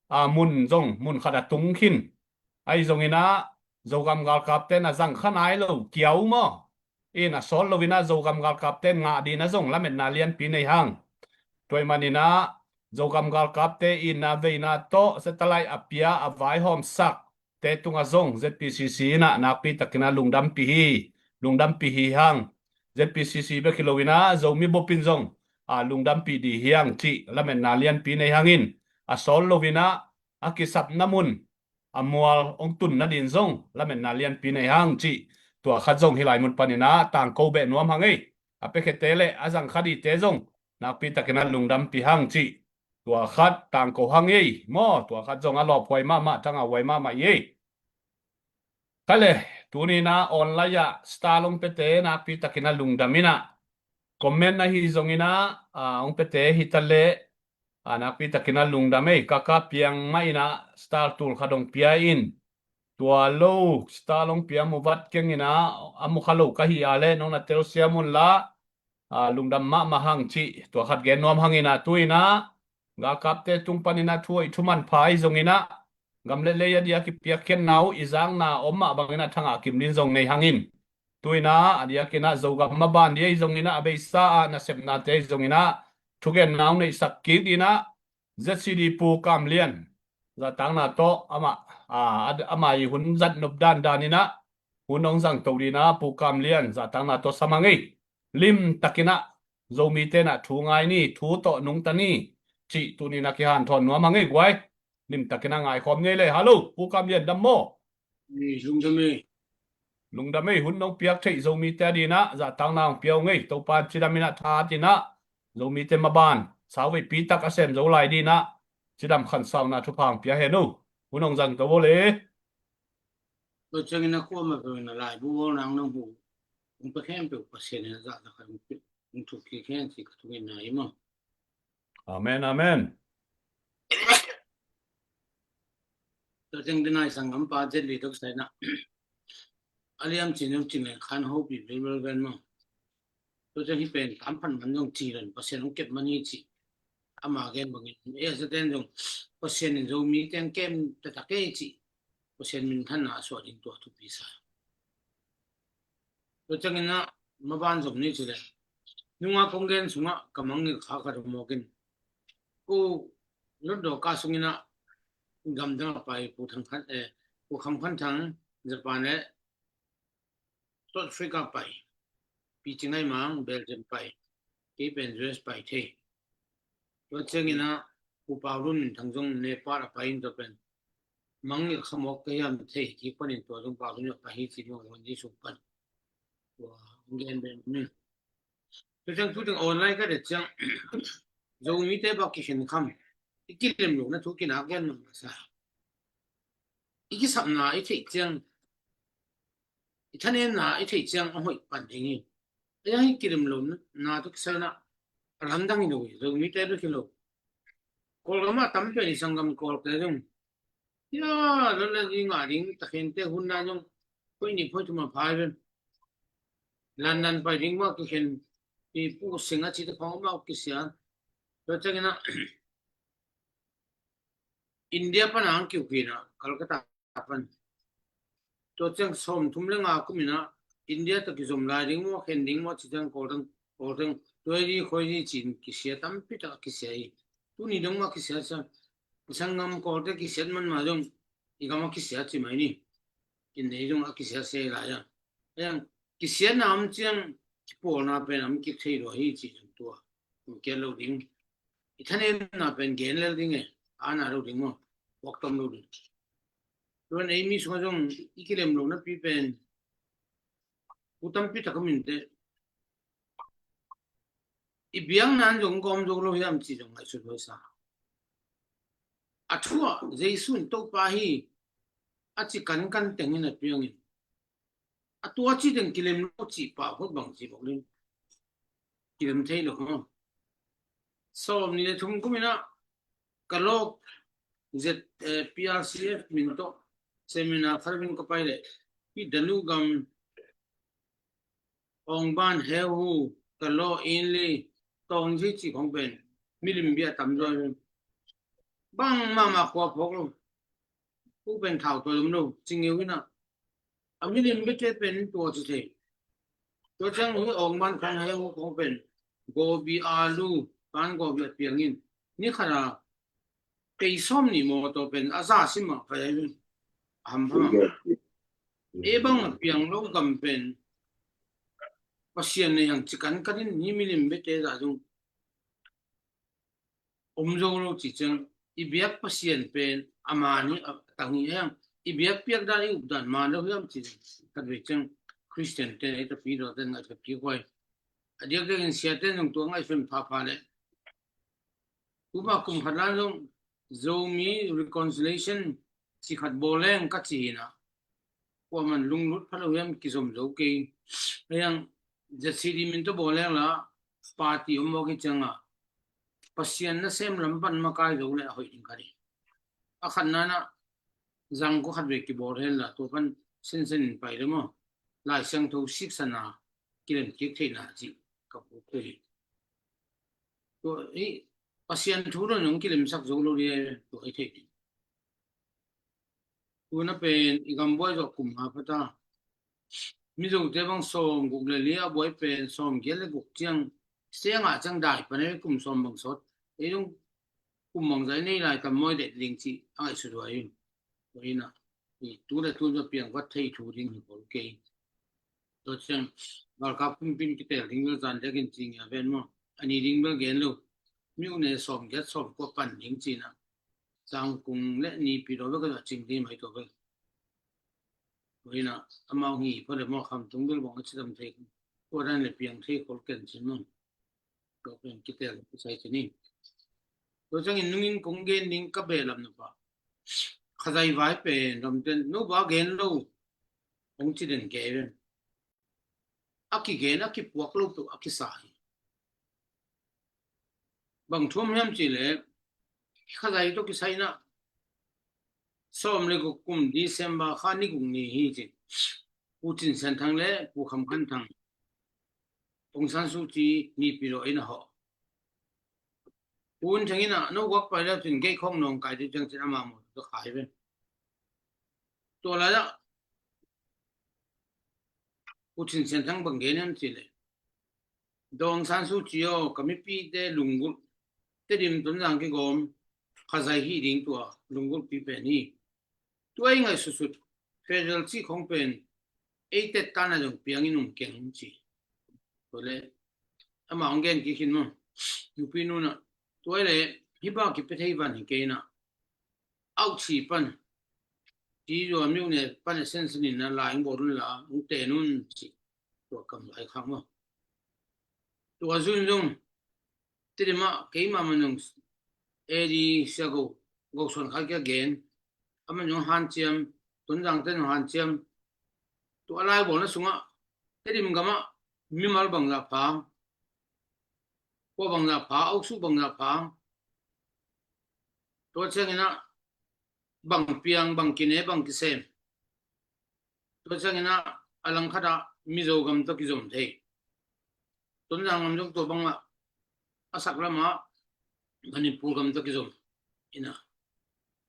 a, mun zong mun khat a tung khin. Ahi zongin ah Zogam galkapte na zang kha nai lo kiau maw? In a sawt lo in ah Zogam galkapte ngah dingin ah zong lametna lianpi nei hang. Tua ahih manin ah Zogam galkapte itna veina tawh satellite a pia a vaihawmsak te tungah zong Z P C C in ah nakpi takin ah lungdampih hi, lungdampih hi hang. Z P C C bek hi lo in ah Zomi bup in zong a, lungdampih dih hiang cih lametna lianpi nei hangin, a sawl loinah a kisapna mun a mual hong tun nadin zong lametna lianpi nei hang cih, tua khat zong hih lai mun paninah tangko beh nuam hang ei. A piakhiate le a zangkha dihte zong nakpitakinah lungdampih hang cih, tua khat tangko hang ei maw, tua khat zong a lawphuai mahmah, tangauhuai mahmah i ei. Kale, tuninah online ah star hong piate nakpitakinah lungdam inah, comment ahi zonginah, a, hong piate hitaleh, a, nakpitakinah lungdam ei. Kaka Piang mah inah star tul khat hong pia in, tua lo star hong pia muvat kenginah a mukha lo ka hi a leh nong na telsiam unla, a, lungdam mahmah hang cih, tua khat gen nuam hanginah tuinah galkapte tung paninah thu i thuman pha i zonginah gam le lei a dia kipiakkhiatna uh i zakna om mah banginah thangah kim din zong nei hangin, tuinah a diakinah Zogam maban dia i zonginah a beisa ah nasepnate i zonginah thugenna hong neihsak kik dinah Z C D Pu Kam Lian zahtakna tawh amah, a, ama i hun zat nop dandaninah hun hong zangto dinah Pu Kam Lian zahtakna tawh sam hang ei. Limtakinah Zomite nah thu ngai ni, thu tawh nungta ni cih tuninah kihanthawn nuam hang ei guai. Limtakinah ngaikhawm ni ei le. Hallo Pu Kam Lian, dam maw? Lungdam ei. Lungdam ei, hun nong piak theih Zomite a dinah zahtakna hong pia uh ngei. Topa in cidaminah thatinah Zomite maban sauveipi tak a sem zo lai dinah cidam khansauna thupha hong pia hen uh. Hun hong zangto uh le. Tua ciangin a kuamah peuh in a laibu bawl nang nong hu hong pia khempeuh Pasian in a zahtak khat hong thuk kik hen ci ka thuk in na hi maw? Amen, amen. Tua ciang dinai sanggampa Jet Li Tok Sai na a liam cin hong cin leng khan hopi bilbel ven maw? Tua ciang hi pen tam phan man zong ci lon Pasian hong kep man hi ci. Ama gen bangin e a zaten zong Pasian in Zomi teng kem taktak e ci. Pasian minthanna a suah ding tua thupi sa. Tua ciangin ah maban zom ni ci le nunga kong gen sungah ka mangngilh kha khat mawkin, ku lotdaw ka sungin ah gamdang a pai Pu Thang Khan, eh, Pu Kham Khan Thang Japan le South Africa pai, Pi Cing Ai Mang Belgium pai, kei pen U S pai thei. Tua ciangin ah Pu Pau Lun Min Thang zong Nepal a pai in tua pen mangngilh kha mawk ka hiam thei kik panin tua zong Pau Lun a pai hi ci mawk zong Jesu pan. Tua gen pen min. Tua ciang tu ding online ka det ciang Zomite bak kikhen kham i kilem lo na thu kinak gen lo masa. I kisapna i theih ciang, i thanemna i theih ciang a hoih pan ding hi. A yang hi kilem lo na tu kisana a lamdang hi lo hi. Zomite bek hi lo. Kawlgam a tam pen i sanggam Kawlte zong ya lo le i ngah ding takhente hun na zong phoih nih phoih thum a phai pen London pai ding mah kikhen i Pu Sing a cite khawng mah kisia. Tua ciangin ah India pan a ang kiukin ah Calcutta pan. Tua ciang sawmthum le nga kumin ah India tawh kizom lai ding maw khen ding maw ci ciang Kawlteng, Kawlteng tuai di khuai di cin kisia tampi tak a kisia hi. Tuni dong mah kisia ciang i sanggam Kawlte kisiat man mah zong i gam a kisia ci mai ni. Kin nei zong a kisia sia lai a. Yang kisiatna om ciang kipawlna pen om kik thei lua hi ci zong tua. Om kiat lo ding. I thanemna pen gen lel ding e. Ana lo ding maw. Waktom lo ding. Tuan ei mi sungah zong i kilem lo napi pen u tampi tak a minte i biakna an zong gawm zo lo hiam ci zong ngaihsut huai sa. A thu ah Jesu in Topa hi a ci kankan tengin a piangin a tua ci teng kilem lo ci pah phot bang ci bok ding. Kilem thei lo maw? Sawm nih le thum kumin ah ka lawk Z, eh, P R C F min tawh seminar khat in ka pai leh hi Danu gam Ong Ban, Heu Hu, Ka Law, In Li, Tawng Zi ci khong pen milim bia tam zaw in bang mahmah khua phawk lo. Pu pen thau tua lum lo ci ngeu in ah a milim biate pen tua ci thei. Tua ciang hi Ong Ban khong, Heu Hu khong pen gobi, alu, pan gobi a piangin ni khat a kei sawm nih mawtaw pen a za sim ah pai a hampha mah. E bang a piang lo gam pen Pasian nei hang ci kankan in hi milim biate zah zong om zo lo ci ciang, i biak Pasian pen a man hi, a tang hi a hiang, i biak piak dan, i up dan man lo hiam ci ciang, khat vei ciang Khristian ten ei tapi lo ten ngaihsut kik huai. A diakdiakin siate zong tua ngaihsun phapha leh, tuma kum khat lan zong Zomi reconciliation ci khat bawl leng ka ci hi na. Kuaman lunglut pha lo hiam, kizom zo kei. A hiang Z C D min tawh bawl leng la party om mawk hi cianga, Pasian nasem lam pan makai zo le a hoih ding ka hi. A khatna na, zangkua khat vei kibawl hen la, tua pan sensen in pai le maw, Lai Siangtho siksana kilem kik theihna cih ka puk thei hi. Tua hi, Pasian thu lo nong kilemsak zo lo le tua i thei ding. Tuna pen i gam buai zawh kum nga pha ta. Mizote bang sawm guk le li a buai pen sawm giat le guk ciang, siangah ciang dai pan ei kum sawm bang sawt. Ei zong kum bang zai nei lai tam mawi det ding cih a ngaihsut huai in. Tua hi na, i tu le tu zong piang vat thei thu ding hi bol kei. Tua ciang galkap pumpin kitel ding bel zan dek in ci ngia ven maw. A ni ding bel gen lo. Miuhne sawm giat sawm kua pan ding ci na. Zangkung le Nipi lo bek a cing ding mai tua bel. Tua hi na, amau hi pha le maw, Khamtung bel bang a ci tam thei. Tua dan le piang thei khol ken cin maw. Tua pen kitel kisai cin hi. Tua ciangin nungin kong gen ding ka behlap na pah, Khazai vai pen ramten no ba gen lo, kong ci den kei ven. A kigen, a kipuak lo peuh a kisa hi. Bang thu om hiam cih leh, Khazai tawh kisai na, sawm le guk kum December kha ni guk ni hi ci. Pu Cin Sian Thang le Pu Kham Khan Thang, Aung San Suu Kyi Nipi lo ei na hawh. Pu Un Theng in a, no guak pai le cin gei khawng nawngkai ding ciang cin ama maw tua khai ve. Tua lai ah Pu Cin Sian Thang bang gen hiam cih leh, Daw Aung San Suu Kyi aw, ka mipite lunggulh, Tedim Tonzang kigawm Khazai hih ding tua lunggulhpi pen hi. Tua i ngaihsutsut federal cih khong pen ei tet tan a zong piangin um keng ci. Tua le ama hong gen kik hin maw, nupi nu na, tua le hih bang kipia thei van hi kei na, auh ci pan, ci zua miuhne pan a sensen in na, la ing bawl un la, ung ten un ci. Tua kam lai khak maw. Tua zun zong Tedim ah keima man zong A D Sia Go, Go Suan Khan kia gen, a man zong hanciam, Tonzang ten zong hanciam. Tua lai bawlna sungah Tedim gamah mimal bangzah pha, kua bangzah pha, auh suk bangzah pha. Tua ciangin a bang piang, bang kine, bang kisem. Tua ciangin a, a langkhat ah Mizo gam tawh kizom thei. Tonzang gam zong tua bangah a sak lamah Manipur gam tawh kizom hi na.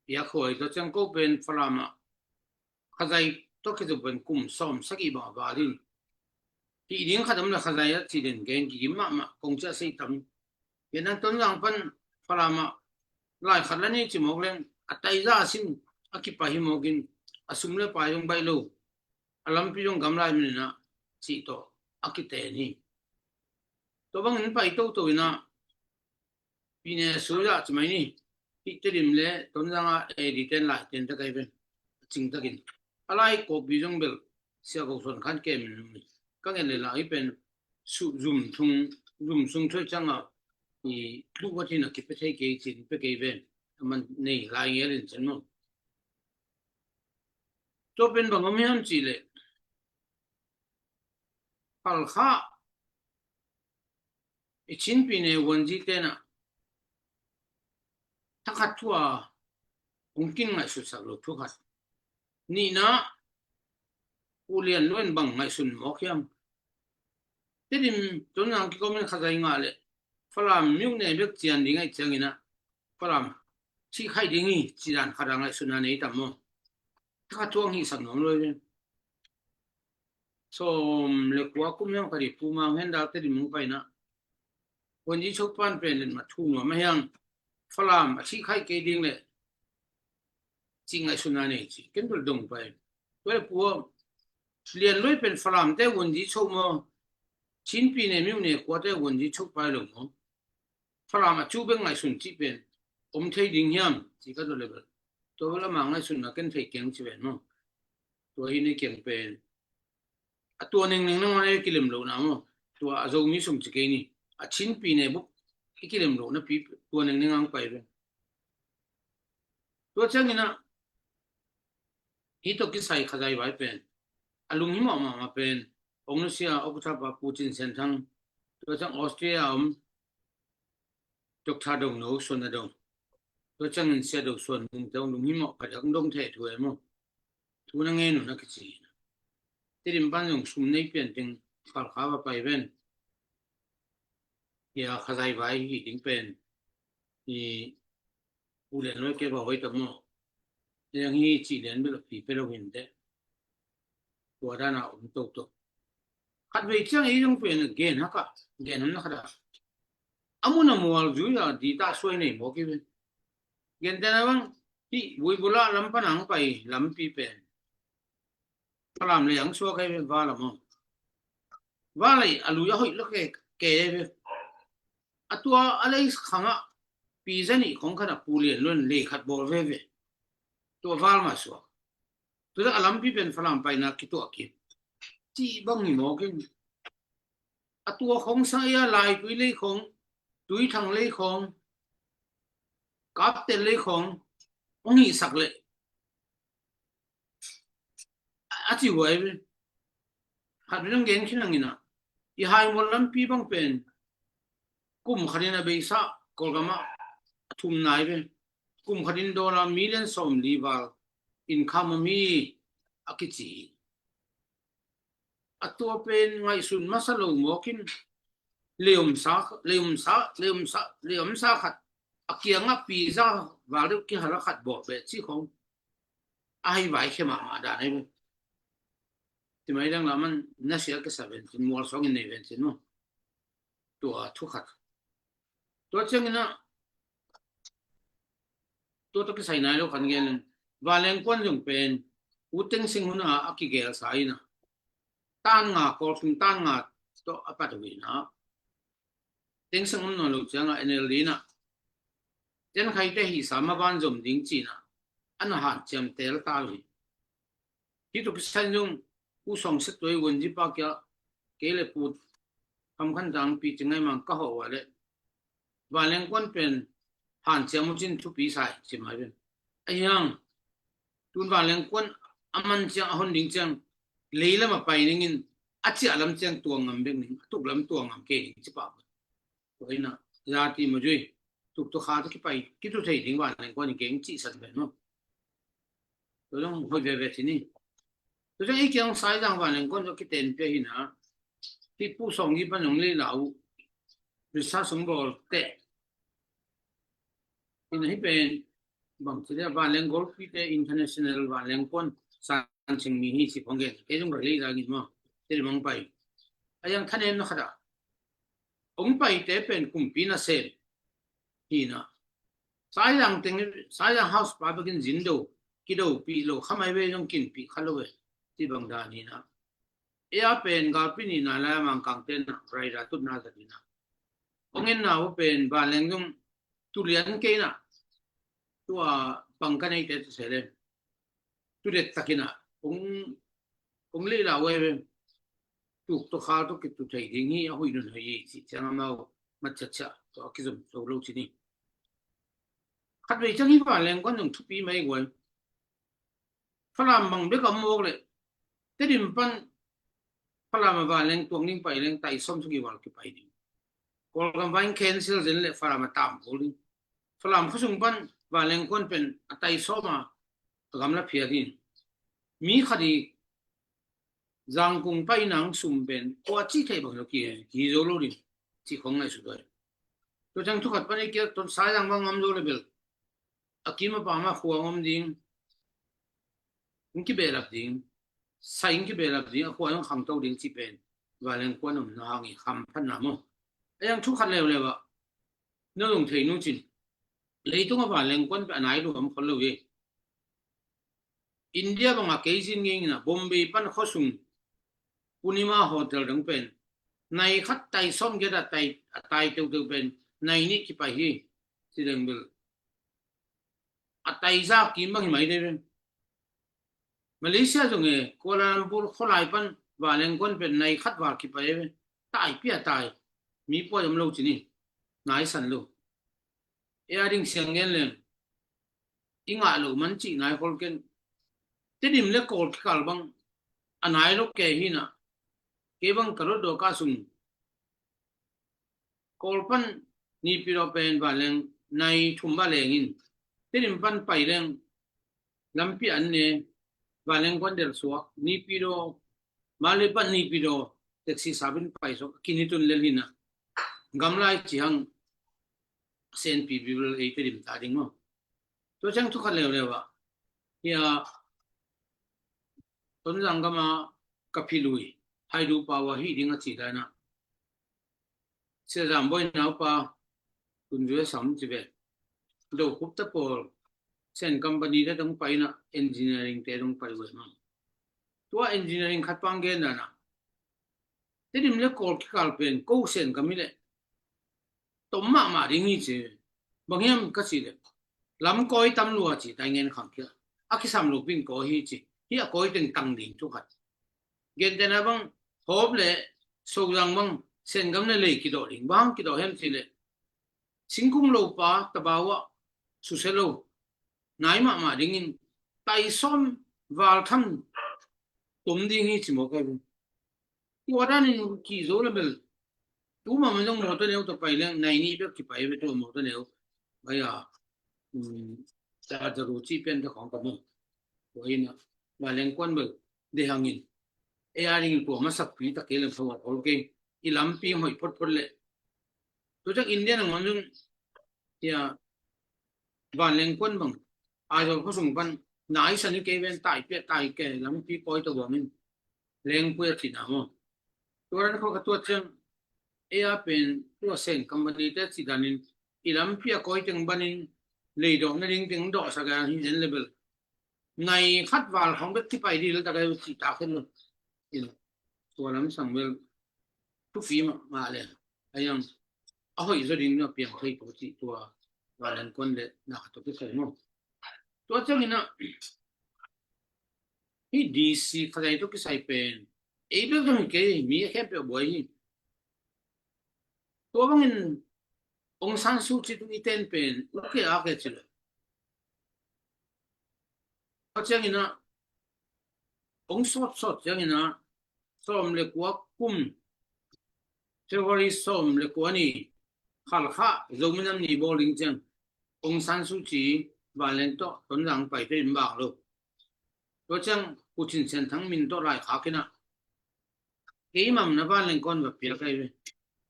Piak huai. Tua ciang ko pen Falam ah Khazai tawh kizom pen kum sawm sagih bang a val in. Hih ding khat om le Khazai a ci den gen kigim mahmah, kong ciah sei tam. Gen ang Tonzang pan Falam ah lai khat la ni ci mawk leng, a taiza a sin a kipai hi mawkin, a sum le pai zong baih lo, a lampi zong gamlai min in a cih tawh a kiten hi. Tua bangin pai toto in a, pine suya ci mai ni. Hih Tedim le Tonzang a A D ten lai ten ta kai ven, a cing takin. A lai kawpi zong bel Sia Go Suan Khan kem in, ka ngen le la hi pen, su zum thung, zum sung thuai ciang a, i lu wat hi na, kipia thei kei cin pia kei ven, a man nei lai ngel in cin maw. Tua pen bang om hiam cih leh, Halkha i Chin pyine vuanzi ten a, thakhat thu a hong kin ngaihsutsak lo thu khat. Nihna, U Lian Lua in bang ngaihsun mawk hiam? Tedim Tonzang kikomin Khazai ngah leh Falam miuhne bek cian ding ahih ciangin a, Falam cih khaih ding hi, ci dan khat a ngaihsutna nei tam maw? Thakhat thu hong hihsak nuam lo hi. Sawm le kua kum hiam khat hi, Pu Mang Hen Dal Tedim hong pai na, vuanzi chopan pen letmat thu nuam a hiang, Falam a cih khaih kei ding leh cih ngaihsutna nei ci, ken bel dong pai. Tua le Pu aw, Lian Lua pen Falam te vuanzi cho maw, Chin pyine miuhne kuate vuanzi cho pai lo maw? Falam a cu bek ngaihsun cih pen om thei ding hiam ci ka dot le bel, tua bel ama ngaihsun na ken thei keng ci ven maw. Tua hi ni keng pen a tua nengneng nangawn a kilem lohna maw. Tua a Zomi sung ci kei ni, a Chinpi ne buk i kilem lohna pi tua nengneng ang pai ve. Tua ciangin ah hi tawh kisai Khazai Vai pen a lunghimawh mahmah pen ong nusia Okthapa Pu Cin Sian Thang, tua ciang Austria a om Doctor Dongno Suan a dong, tua ciangin Sia Do Suan Mung te ong lunghimawh khat a ong dong thei thu e maw. Thu na ngen uh na kici hi. Tedim pan zong sum nei pian ding Khalkha va pai ven. Hia Khazai Vai hi ding pen hi. Pu Lian Loi ke va hoi ta maw. Liang hi ci lian bel a pi pe lo hin te. Tua dana om toto. Khat vei ciang ei zong pen gen haka gen hom na khata. A mun a mual zui a di ta suai nei maw ki ven. Gen te na bang hi vui bula lam pan ang pai lampi pen. Falam le ang suak ai ve vala maw. Vala i a lui a hoih lo ke ke ai ve. A tua a lei khanga pi zani khong khana Pu Lian Loi lei khat bawl ve ve. Tua val ma suak. Tua a lampi pen Falam paina kituah kim. Ci bang hi maw kin. A tua khong sang ia Laitui lei khong, Tuithang lei khong, Kaptel lei khong ong hihsak leh a ci huai ve. Khat ve nang gen khin nangin ah i Haimual lampi bang pen kum khatin a beisa Kawlgam ah a thum nai ve. Kum khatin dollar million sawm li val income a mi a kici hi. A tua pen ngaihsun masa lo mawkin leomsa leomsa leomsa leomsa khat a kiangah piza val deuh kihal a khat bawh beh ci khong a hei vaikhe mahmah dan ahi ve. Timai dang laman nasia kisa vencin mual sawngin nei vencin maw. Tua thu khat. Tua ciangin ah tua tawh kisai nai lo kan gen in Vanleng kuan zong pen U Teng Sing hun a a kigel sa in ah tan nga Kawlsung tan nga tawh a pat uh in ah Teng Sing om nawn lo ciangah N L D in ah Ten Khai te hisa maban zom ding ci in ah an hanciam tel ta lo hi. Hi tuk kisan zong Pu Sawng Sek Tuai Wunzi pa kia kei le Pu Tham Khan Tang pi ci ngai mang ka hawh uh a le Vanleng kuan pen hanciam uh cin thupi sai ci mai pen a hiang tun Vanleng kuan a man ciang a hon ding ciang lei lam a pai ningin a ciah lam ciang tua ngam bek ning a tuk lam tua ngam kei ning ci pah. Tua ina zati ma zui tuk tu kha tu kipai kitu thei ding Vanleng kuan in keng ci san pen maw. Tua zong hoih veve ci ni. Tua zong i kiang Saizang Vanleng kuan zong kiten pia hi na. Hi Pu Sawng hi pan zong lei lau risa sung bawl teh. Ina hi pen bang ci dia Vanleng golpi te international Vanleng kuan san sing mi hi ci phong gen. Kei zong ka lei zangin maw. Te mang pai. A yang thanem na khata. Ong paite pen kumpi nasem hi na. Saizang teng Saizang house pa bekin zin do kido pi lo khamai ve zong kin pi kha lo ve. Ti bang dan hi na. Ea pen galpi ni na la mang kang ten na rai ra tut na za di na. Ong en na pen Vanleng zong tu lian kei na. Tua bang ka nei te tu se le. Tu det takin ah ong ong lei lau e ve. Tuk to khal to kitu thei ding hi a hui nun hui ci ciang amau mat cha cha to a kizom to lo ci ni. Khat vei ciang hi Vanleng kuan zong thupi mai guai. Falam bang bek a mawk le Tedim pan Falam a Vanleng tuang ding pai leng tai som suki val kipai ding. Kawlgam vain cancel zen le Falam a tam kul ding. Falam khosung pan Vanleng kuan pen a tai som a a gamla phiat in mi khat i Zangkung pai nang sum pen kua ci thei bang lo ki ki zo lo ding ci khong ngai su doi. Tua ciang thu khat pan i kia ton Saizang bang ngam zo le bel a kim a pam a khuang om ding. Ong kibehlap ding. Sai ong kibehlap ding a khuang ong khangto ding ci pen Vanleng kuan om na hang i kham phan na maw. A yang thu khat leuleu ah na lung thei nu cin. Leitung a Vanleng kuan pe a nai lu om khol lo hi. India banga kei zin ngei ngina Bombay pan khosung Punima hotel dang pen nai khat tai som get a tai a tai teu teu pen nai nih kipai hi. Ci deng bel a taiza kim bang hi mai dei ve. Malaysia zong e, Kuala Lumpur khualai pan vanleng kuan pen nai khat val kipai ve. Tai pia tai. Mi puai om lo ci ni. Nai san lo. E a ding siang gen leng i ngah lo man cih nai khol ken. Tedim le Kawl kikal bang a nai lo ke hi na. Kei bang ka lot dawka sung Kawl pan Naypyidaw pen vanleng nai thum va leng in Tedim pan pai leng lampi an ne vanleng kuan del suak Naypyidaw Male pan Naypyidaw taxi sabin pai suak kini tun lel hi na. Gamlai ci hang senpi bibel ei Tedim ta ding maw. Tua ciang thu khat leuleu ah hia Tonzang gama ka phi lui Haidu pau a hi ding a ci dan a Sia Zam Bawi naupa Kun Zui a sam ci ve. Do khup ta pawl Sen company te dong pai na engineering te dong pai ve mang. Tua engineering khat pang gen dan a Tedim le Kawl kikal pen ko Sen ka mi le tom mahmah ding hi ci. Bang hiam ka ci le lam kawi tam lua ci tai ngen khang kia a kisam lo pin kawi hi ci. Hi a kawi teng tang ding thu khat. Gentena bang Hawp le Sozang bang Sen gam le lei kidawh ding bang kidawh hiam ci le singkung lo pa tabau ah suse lo nai mahmah dingin tai sawm val tham tom ding hi ci mawk ai bu. Tua danin ki zo le bel tu ma ma zong mawtaw neu tawh pai leng nai nih bek kipai ve tua mawtaw neu. Bai a ta daru ci pian ta khawng ka mu. Tua hi na vanleng kuan bel de hangin ei a dingin tua masakpi ta kei leng thawa khol kei i lampi hoih photphot le. Tua ciang India nangawn zong tia vanleng kuan bang Aizawl khua sung pan nai san i kei ven tai pia tai ke lampi kawi ta buangin lengpui a cina maw. Tua ran khua ka tuat ciang ei a pen tua Sen company te ci danin i lampi a kawi teng banin leidawh na ding teng dawhsak a hi en le bel nai khat val khawng bek kipai dil tak a cih tak hen lo. Tua lam sang bel thupi mahmah le a yang a hoih zaw ding na piang thei tua cih tua vanleng kuan le na khat tawh kisai maw. Tua ciangin ah hih D C khazai tawh kisai pen ei bek zong hi kei mi a khempeuh buai hi. Tua bangin Aung San Suu Kyi tung i ten pen u ke a ke ci lo. Tua ciangin ah hong sawtsawt ciangin ah sawm le kua kum February sawm le kua ni Khalkha Zomi Nam Ni bawl ding ciang Aung San Suu Kyi vanleng tawh Tonzang pai te in bang lo. Tua ciang Pu Cin Sian Thang min tawh laikhak in ah kei mam na vanleng kuan va piak ai ve.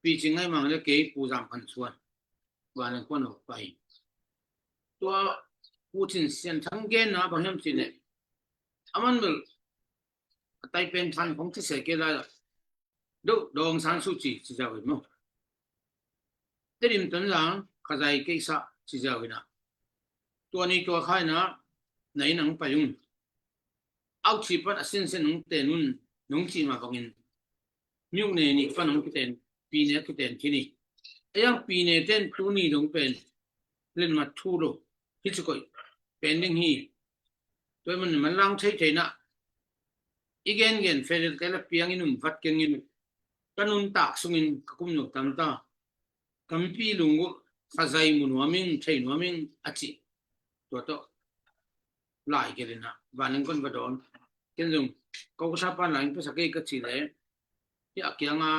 Pi Cing Ngai Mang le kei Pu Zam Khan Suan vanleng kuan va pai. Tua Pu Cin Sian Thang genna bang hiam cih leh a man bel a tai pen than khong ci se kei lai la. Do Aung San Suu Kyi ci zau in maw. Tedim Tonzang khazai keisa ci zau in ah tua ni tua khai na na inn ang pai ung. Au ci pan a sinsen nong ten un nong cih mah bangin miuk ne nih pan nong kiten pi ne kiten kini. A yang pi ne ten tu ni dong pen len mat thu lo hi ci koih pen ding hi. Tua man man lang thei thei na i gen gen federal te la piang in um vat keng in ka nuntak sungin ka kum nop tam ta. Kampi lungul khazai mu nuaming thei nuaming a ci. Tua tawh lai gelina vanleng kon va dawn. Ken zong ko ka sa pan lai pesa kei ka ci le hi a kianga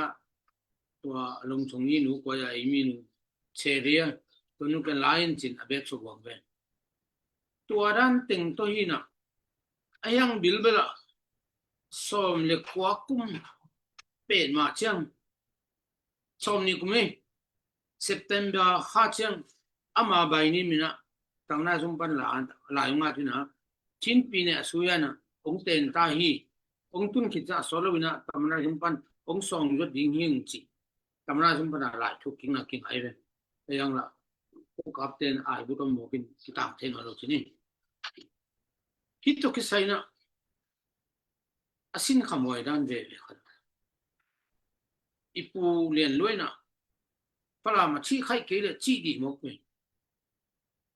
tua lungchung ni nu kua ya ei mi nu cheria tua nu ken lai in cin a bek suk wang ve. Tua dan teng tawh hi na a hiang bilbela sawm le kua kum pet mah ciang sawm ni kum hi September kha ciang ama bai ni mina tamna sum pan la la yunga tina chin pi ne a suya na ong ten ta hi ong tun khit sa solo ina tamna sum pan ong song jot ding hi ong ci tamna sum pan a lai thuk king na king ai ve. A yang la ko kap ten ai bu tom mo kin ki tang ten lo ci ni. Hito ki sai na a sin kha muai dan ve ve khat. I pu lian luai na Falam a cih khaih kei le cih dih mawk ve.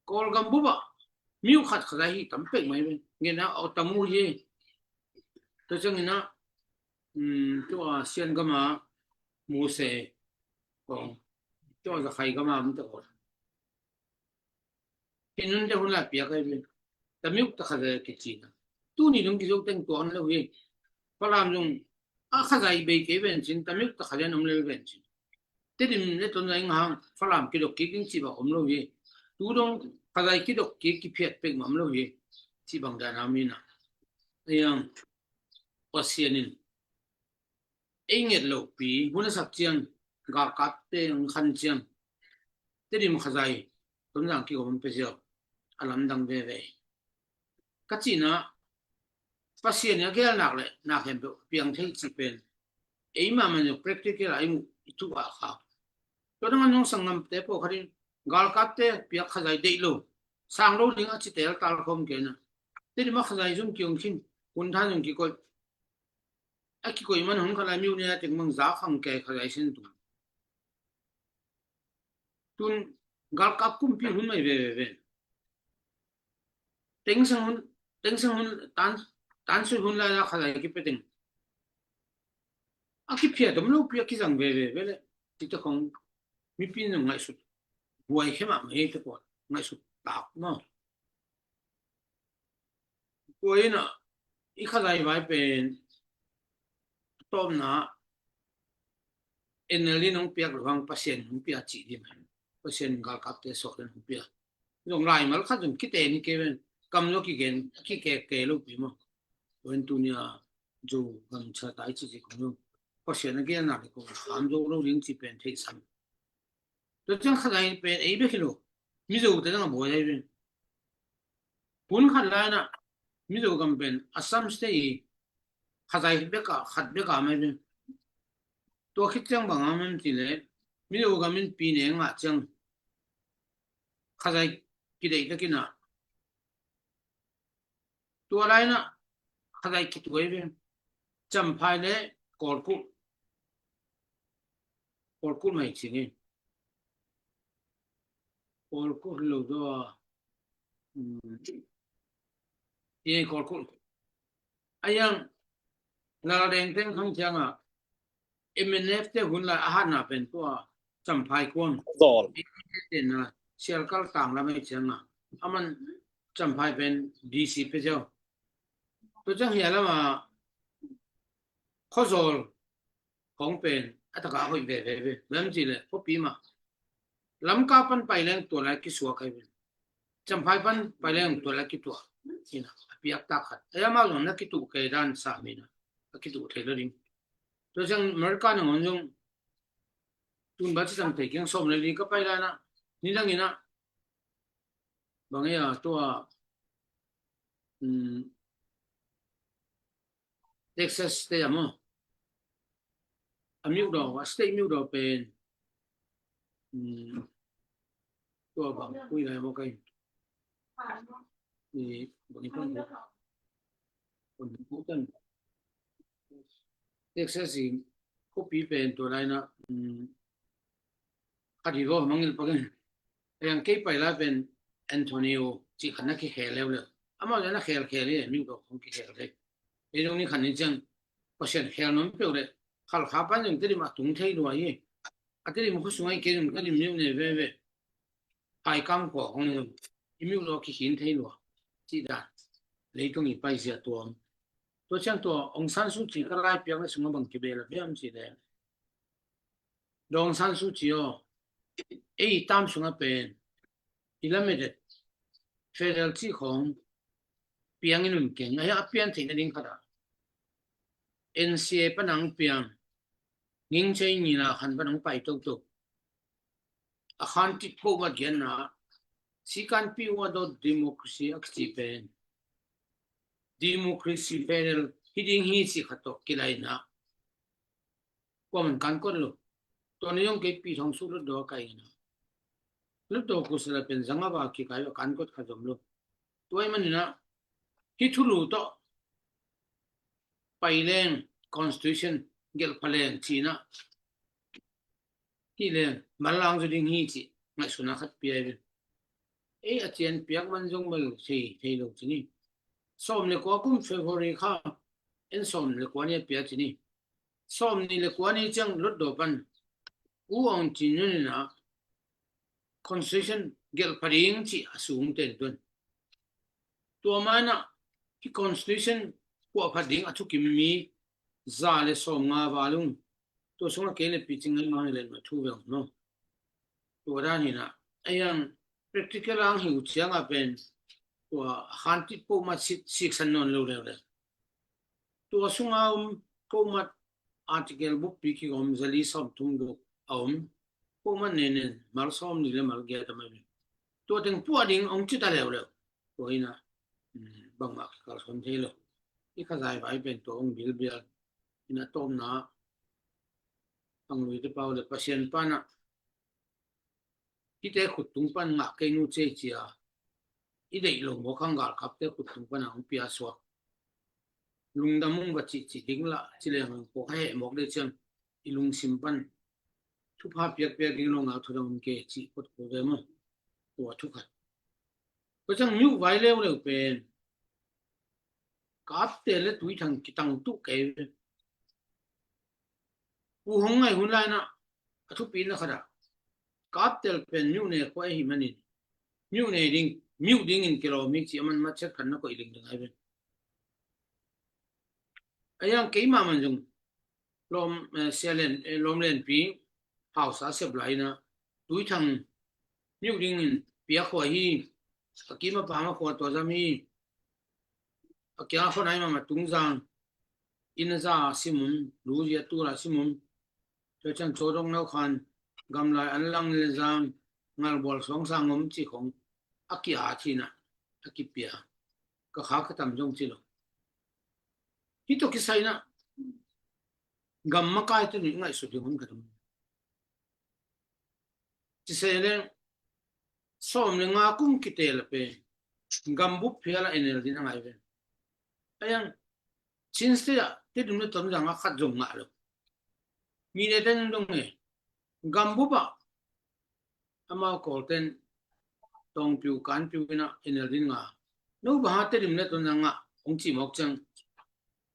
Kawlgam bup ah miu khat Khazai hi tam pek mai ve. Ngen a aw tam uh hi. Tua ciangin ah, um, tua Sian gam a Muse kong, tua Zakhai gam a om te kong. Hi nun te hun lai piak ai ve. Tamiuk ta Khazai a kicina. Tuni dong kizo teng tua om lo hi. Falam zong a Khazai bei kei ven cin, tamiuk ta Khazai an om lel ven cin. Tedim le Tonzang hang Falam kidok kik ding cih bang om lo hi. Tu dong Khazai kidok kik kiphiat pek mah om lo hi. Cih bang dan a mi na. Ayang Pasian in ei nget lopi hun a sak ciang, galkapte ang khan ciang, Tedim Khazai Tonzang kigawm pe ziau a lamdang veve. Ka cihna Pasian in a gelnak le nak hempeuh piang thei cih pen ei mahmah in practical a i muh i tuh a kha. Tua dang a nong sanggamte pawlkhat in galkapte piak Khazai deih lo, sang lo ding a ci tel tal khawm kei na. Tedim a Khazai zum kiong khin, hun than zong kikoih. A kikoih man hun khat lai miu nia teng mang za khang kei Khazai sin tung. Tun galkap kumpi hun mai veve ve. Tengsang hun, tengsang hun tan, tansui hun lai la Khazai kipe teng a kiphiat om lopi a kizang veve ve le. Cite khong mipi in ngaihsut huai khe mahmah hi te pawh ngaihsut tak maw? Tua in ah i Khazai vai pen a tawpna NLD nong piak lo hang Pasian nong pia cih ding. Pasian galkapte sawt in nong pia. Zong laimal khat zong kite ni kei ven. Kam lo kigen, kikek kei lo pi maw? Tua in tunia Zo gam cha tai cih cih kong zong Pasian a gelna le kong kham zo lo ding cih pen theihsan. Tua ciang Khazai pen ei bek hi lo, Mizo te dang a buai ai ven. Hun khat lai na Mizo gam pen Assam State i Khazai bek a khat bek a mai ven. Tua khit ciang bang a man ti le Mizo gam in pi ne ngah ciang Khazai kideih takin a tua lai na Khazai kituai ve. Champhai le Kawlkulh, Kawlkulh mai cing e. Kawlkulh lo zaw a, um, e Kawlkulh. A yang Lal Deng teng khang ciang a MNF te hun lai a hatna pen tua Champhai kuang. Zawl. Tena Sialkal tang lam ei ciang a aman Champhai pen DC pe ziau. Tua ciang hia lam a Khuazawl khong pen a taka a hoih veve ve. Lam ci le khuapi mah Lamka pan pai leng tua lai kisuak ai ve. Champhai pan pai leng tua lai kituak. Ina a piak tak khat. Ai amau zong na kituh kei dan sa mi na a kituh thei lo ding. Tua ciang America nangawn zong tun ba ci tam thei kiang sawm le li ka pai lai na ni dang ina bang ia tua, um, Texas te a maw? A miudaw, a state miudaw pen, um, tua bang kui lai maw kai. I bang i pen bang i pen Texas i khuapi pen tua lai na, um, khat hi vaw mangil pakin. Ayang kei pai lai pen Antonio cih khat na kikhel leuleu. Amau na khelkhel hi, miudaw khong kikhel thei. Ei dong ni khat ni ciang Pasian khel nuam peuh le Khalkha pan zong Tedim a tung thei lua hi. A Tedim khua sung ai kei zong Tedim miu ne veve. Haikam khua khong zong i miudaw kikhin thei lua. Cih dan leitung i paizia tuam. Tua ciang tua Aung San Suu Kyi ka lai piak na sung a bang kibel a biam cih le Daw Aung San Suu Kyi aw, ei i tam sungah pen i lamet et federal cih khawng piang in um keng. Ahi a pian theih nading khatah N C A pan ang piang, ngingchei nina khan pan ang pai toktok. A khan titpho mat gianna sikanpi ua dot democracy a kici pen democracy federal hi ding hi cih khat tawh kilaina. Kuaman kan kot lo. Tua ni zong kei pi thong su lutdaw a kai ina. Lutdaw kusala pen zanga ba kikai a kan kot kha zom lo. Tua i manina hi thulu tawh pai leng constitution gelh pha leng cina. Hi leng, manlang zaw ding hi cih ngaihsutna khat pia hi ve. Ei, a cian piak man zong mel thei, thei lo ci ni. Sawm le kua kum February kha, en sawm le kua ni a pia ci ni. Sawm ni le kua ni ciang Hlutdaw pan U Aung Kyi Nyunin ah constitution gelh pha ding cih a sung ten tun. Tua manah hi constitution kuah pha ding a thukim mi za le sawm nga val ung. Tua sungah kei le picing ngai mang le ma thu veng no. Tua dan hinah a yang practical ang hi uh ciangah pen tua hantit pawh ma sik, siksan nawn lo leuleu. Tua sunga om pawh ma article bukpi kik om zali sawm thum duk a om. Pawh ma nenen mal sawm ni le mal giat a mai. Tua teng puah ding ong cita leuleu. Tua hinah, mm, bangmah kikalsuan thei lo. I kha zai vai pen tua ong bilbial. Hinah tawmna ang lui te pau le Pasian panah hite khut tung pan ngah kei nu cei cia. I deih lo mawk hang galkapte khut tung pan ang pia suak. Lungdam ung va cih cih ding lah ci leng ang pawh a heh mawk dei ciang i lungsim pan thupha piakpiak ding lo ngak thudang um ke cih phot kul ve maw? Tua thu khat. Tua ciang miuh vai leuleu pen Kaptel le Tuithang kitang tuh kei ve. U Hong Ngai hun lainah a thupina khatah Kaptel pen miuh ne khua ahi manin miuh ne ding, miuh dingin kilawm hi ci a man matchet khat na koih ling ding ai ve. A yang keimah man zong lawm, eh, sia len, eh, lawm lenpi hausa sep lai inah Tuithang miuh dingin pia khua hi. A kim a pam a khua tua zam hi. A kiang a khua nai mahmah Tungzang inn a za a sim um, lu zia tul a sim um. Tua ciang Cawdong Nau Khan, Gamlai, Anlang, Lezang, Ngalbual, Suangsang om ci khong a kia a thinah a kipia. Ka khak ka tam zong ci lo. Hi tawh kisai inah gam makai tuni ngaihsut ding hun ka tam. Ci se le sawm le nga kum kiteel a pen gambup phial a N L D in a ngai ve. A yang Chin State ah Tedim le Tonzang ah khat zong ngah lo. Mi le ten dong e, gambup ah amau Kawlten Tawngpiu Kanpiu inah N L D in ngah. No bang ha Tedim le Tonzang ngah hong cih mawk ciang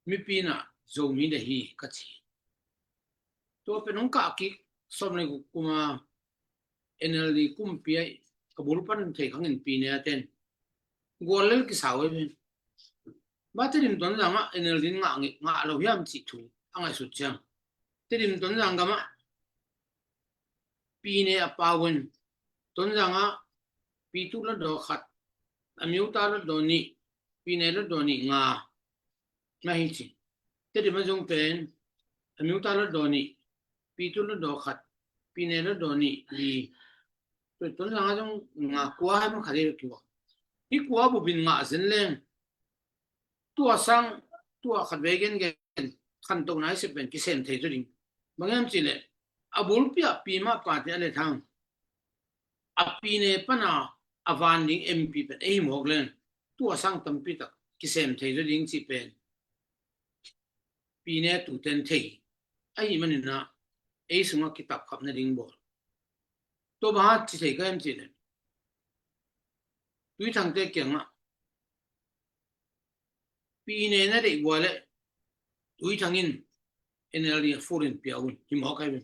mipi inah Zomi de hi ka ci. Tua pen hong kah kik sawm le guk kuma N L D kumpi a bul pan thei khangin pi ne a ten gual lel kisau e pen. Ba Tedim Tonzang ah N L D in ngah, ngah lo hiam cih thu a ngaihsut ciang Tedim Tonzang gamah pi ne a pau in Tonzang ah Pitu Hlutdaw khat, Amyotha Hlutdaw nih, Pyine Hlutdaw nih nga na hi ci. Tedim a zong pen Amyotha Hlutdaw nih, Pitu Hlutdaw khat, Pyine Hlutdaw nih li. Tua Tonzang a zong nga kua hai man khat hi kiwa. Hi kua bupin ngah zen leng tua sang, tua khat vei gengen khantohna i sep pen kisem thei zaw ding. Bang hiam cih leh a bulpi ah pi mah pate a lethang a pi ne pana a van ding M P pen ei hi mawk leng tua sang tampi tak kisem thei zaw ding cih pen pi ne tuten thei ahi maninah ei sungah kitapkhap nading bawl. Tua bang a ci thei ka hiam cih leh Tuithangte kiangah pi ne na deih vua leh Tuithang in N L D a full in pia un hi mawk ahi ve.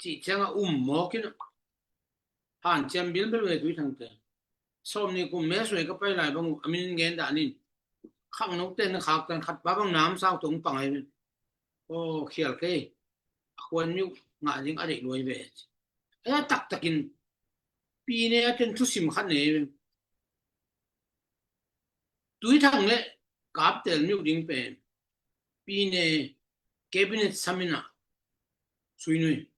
Cih ciangah um mawk in hanciam bilbel ve Tuithangte. Sawm ni kum me suai ka pai lai bang uh a min in gen dah nin khangnote na khaktan khat pa bang nam sau tong pang ahi ve. Aw khial kei a khuan miuh ngah ding a deih luai ve. A taktakin pi ne a ten thusim khat nei ve. Tuithang le Kaptel miuh ding pen pi ne cabinet saminah suinui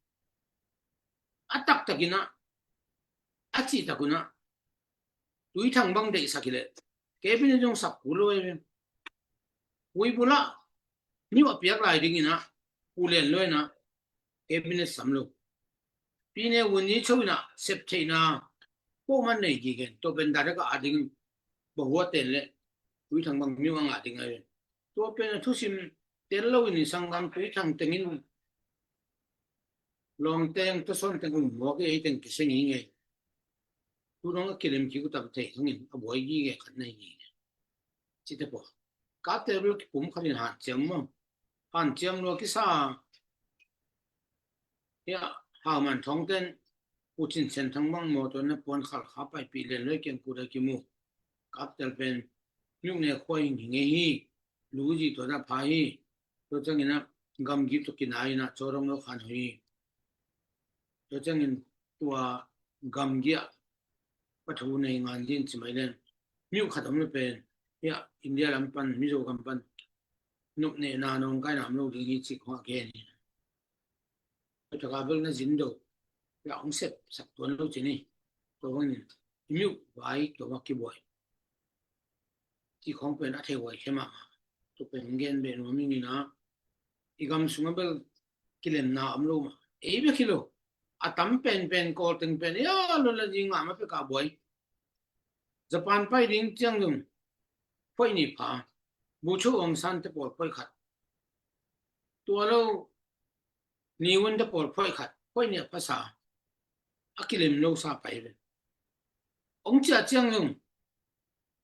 a taktakinah a cihtakunah Tuithang bang deihsak hileh cabinet zong sak kul lo e. Huibulah miuh a piak lai dinginah pulen lo inah cabinet sam lo. Pi ne vun ni cho inah sep theihna pawh man nei kigen. Tua pen dadak a ding bahua ten le Tuithang bang miuh a ngah ding ahi. Tua pen a thusim tel lo in sanggam Tuithang tengin Lawm teng, tawsawn teng um mawk i, ei teng kisia ngingei. Tu dong a kilem kik uh tam thei khangin a buai gige khat nei ngingei. Cite pawl. Kaptel bel kipum khatin hanciam maw. Hanciam lua kisa. Hia, Hauman Thawngten, U Cin Sen Thang bang mawtaw na puan khalkha paipih len loi kiang kuda kimu. Kaptel pen, miuk ne khua hing hing e hi. Lu zi tua na pha hi. Tua ciangin a gamgi tawh kina in a cawdong lo khan ho hi. Tua ciangin tua gamgi ah pathu nei ngan din ci mai len. Miuk khat om le pen, hia, India lam pan, Mizo gam pan, nop ne na nong kai nam lo ding hi ci khong a gen hi. Tua taka bel na zin do, hia, ong sep sak tuan lo ci ni. Tua bangin, miuk vai tua bak kibuai. Ci khong pen a thei huai khe mah. Tua pen gen beh nuam ing ina. I gam sunga bel kilemna om lo mah. Ei bek hi lo. A tam pen pen Kawl teng pen, ia, lo la ding ngah ma pek a buai. Japan pai ding ciang zong phoih nih pha. Bogyoke Aung San te pawl phoih khat. Tua lo Ne Win te pawl phoih khat, phoih nih a phasa. A kilem lo sa pai ve. Ong ciah ciang zong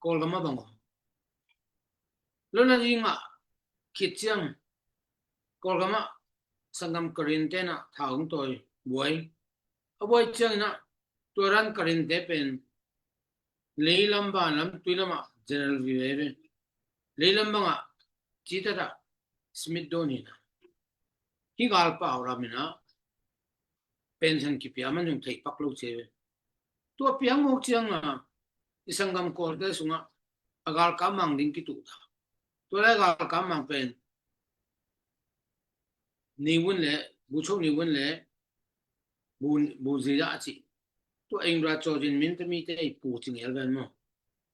Kawlgam a bang om lo na ding ah khit ciang Kawlgam ah sanggam Karen te na tha ong tawi buai. A buai ciangin ah tua dan Karen te pen leilam, vanlam, tuilam ah general vive ve. Leilam bangah citat ah Smith Don hi na. Hi galpau lam in ah pension kipia man zong thei pak lo ci ve. Tua piang mawk ciang a i sanggam Kawlte sungah a galkap mang ding kituh ta. Tua lai galkap mang pen Ne Win le, Bogyoke Ne Win le, Bu, Bu Zia a ci. Tua Indira Chawzin min te mite i pu ci ngel ven maw.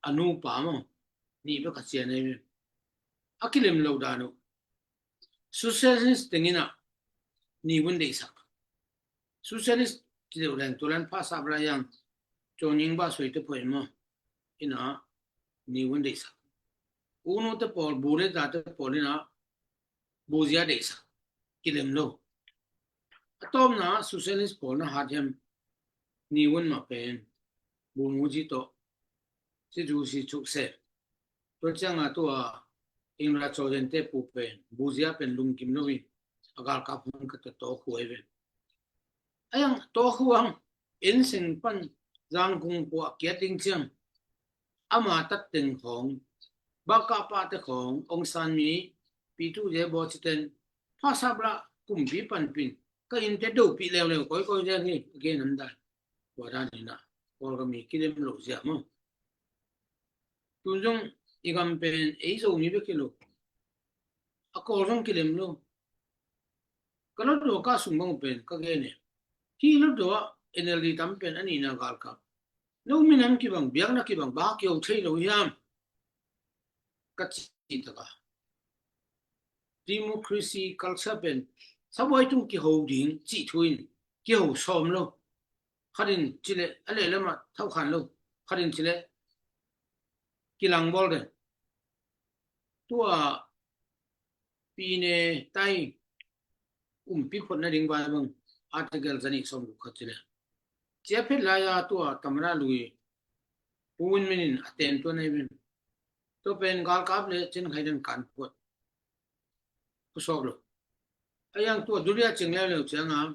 A nupa maw. Nih bek a cian ei ve. A kilem lo dan uh. Socialist teng in ah Ne Win deihsak. Socialist ci deuh leng tua lan phasap la yang Chawning ba soi te phoih maw. In ah Ne Win deihsak. U Nu te pawl, Bu le Da te pawl in ah Bu Zia deihsak. Kilem lo. A tawpna socialist pawl na hat hiam, Ne Win mah pen Bu Nu Zi tawh ci zu si chuk se. Tua ciang a tua Indira Chawzin te pu pen, Bu Zia pen lungkim lo in a galkap hun ka ta tawk huai ve. A yang tawk huang, inn seng pan Zangkung pua kiat ding ciang ama tat teng khawng, bakah pah te khawng, Aung San mi, Pi Tu Ze baw ci ten, phasap la kumpi panpin, ka inn te dopih leuleu kawikawi zel hi, a gen an dai. Tua dan in ah Kawlgam hi kilem lo zia maw. Tun zong i gam pen ei Zomi bek hi lo. A Kawl zong kilem lo. Ka Hluttaw ka sung bang pen ka gen e. Hih Hluttaw ah N L D tam pen a nihna galkap. No minam kibang, biakna kibang, bang a kiho thei lo hiam? Ka cih taka democracy culture pen sabuai tung kiho ding cih thu in kiho sawm lo. Khatin cileh a lehlam ah thauhkhan lo. Khatin cileh kilangbawl den. Tua pine tai umpi phot nading vai bang article zanih sawm guk khat cileh. Cia phet lai-a tua tamra lui Pu Win Myint in a ten tua nei ven. Tua pen galkap le cin khai den kan puat. Khusawk lo. A yang tua duria cing leuleu cianga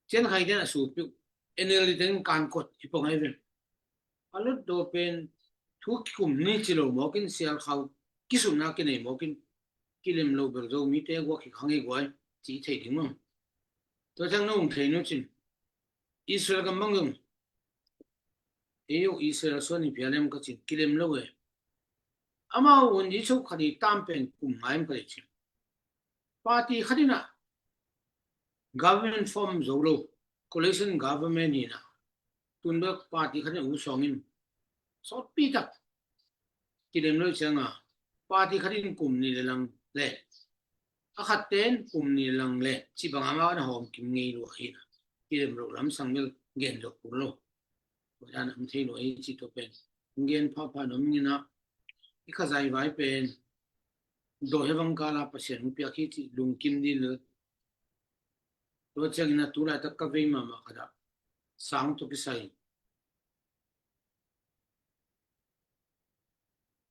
cin khai den a supiu. N L D ten kan kuat hi pong ai ven. A Hluttaw pen thu kikum ni ci lo mawkin sial khau kisumna kinei mawkin kilem lo bel Zomite guak hi khang hi guai ci thei ding maw. Tua ciang nong thei nu cin Israel gam bang zong ei uh Israel suan hi pia lem ka cin kilem lo e. Amau un Jesu khat hi tam pen kum ngai em ka lei cin. Party khat in ah government form zo lo, coalition government hi na. Tun bek party khat in uh sawng in sawtpi tak kilem lo cianga party khat in kum ni le lang le a khat ten kum ni lang le ci bang ama na hawm kim ngei lo hi na. Kilem lo lam sang mel gen dok pun lo. Tua dan am thei lo ei ci tua pen gen phapha nom ngina i khazai vai pen do he bang kala Pasian hong piak hi ci lungkim dil. Tua ciangin a tu laitak ka vei mahmah khat ah sang tawh kisai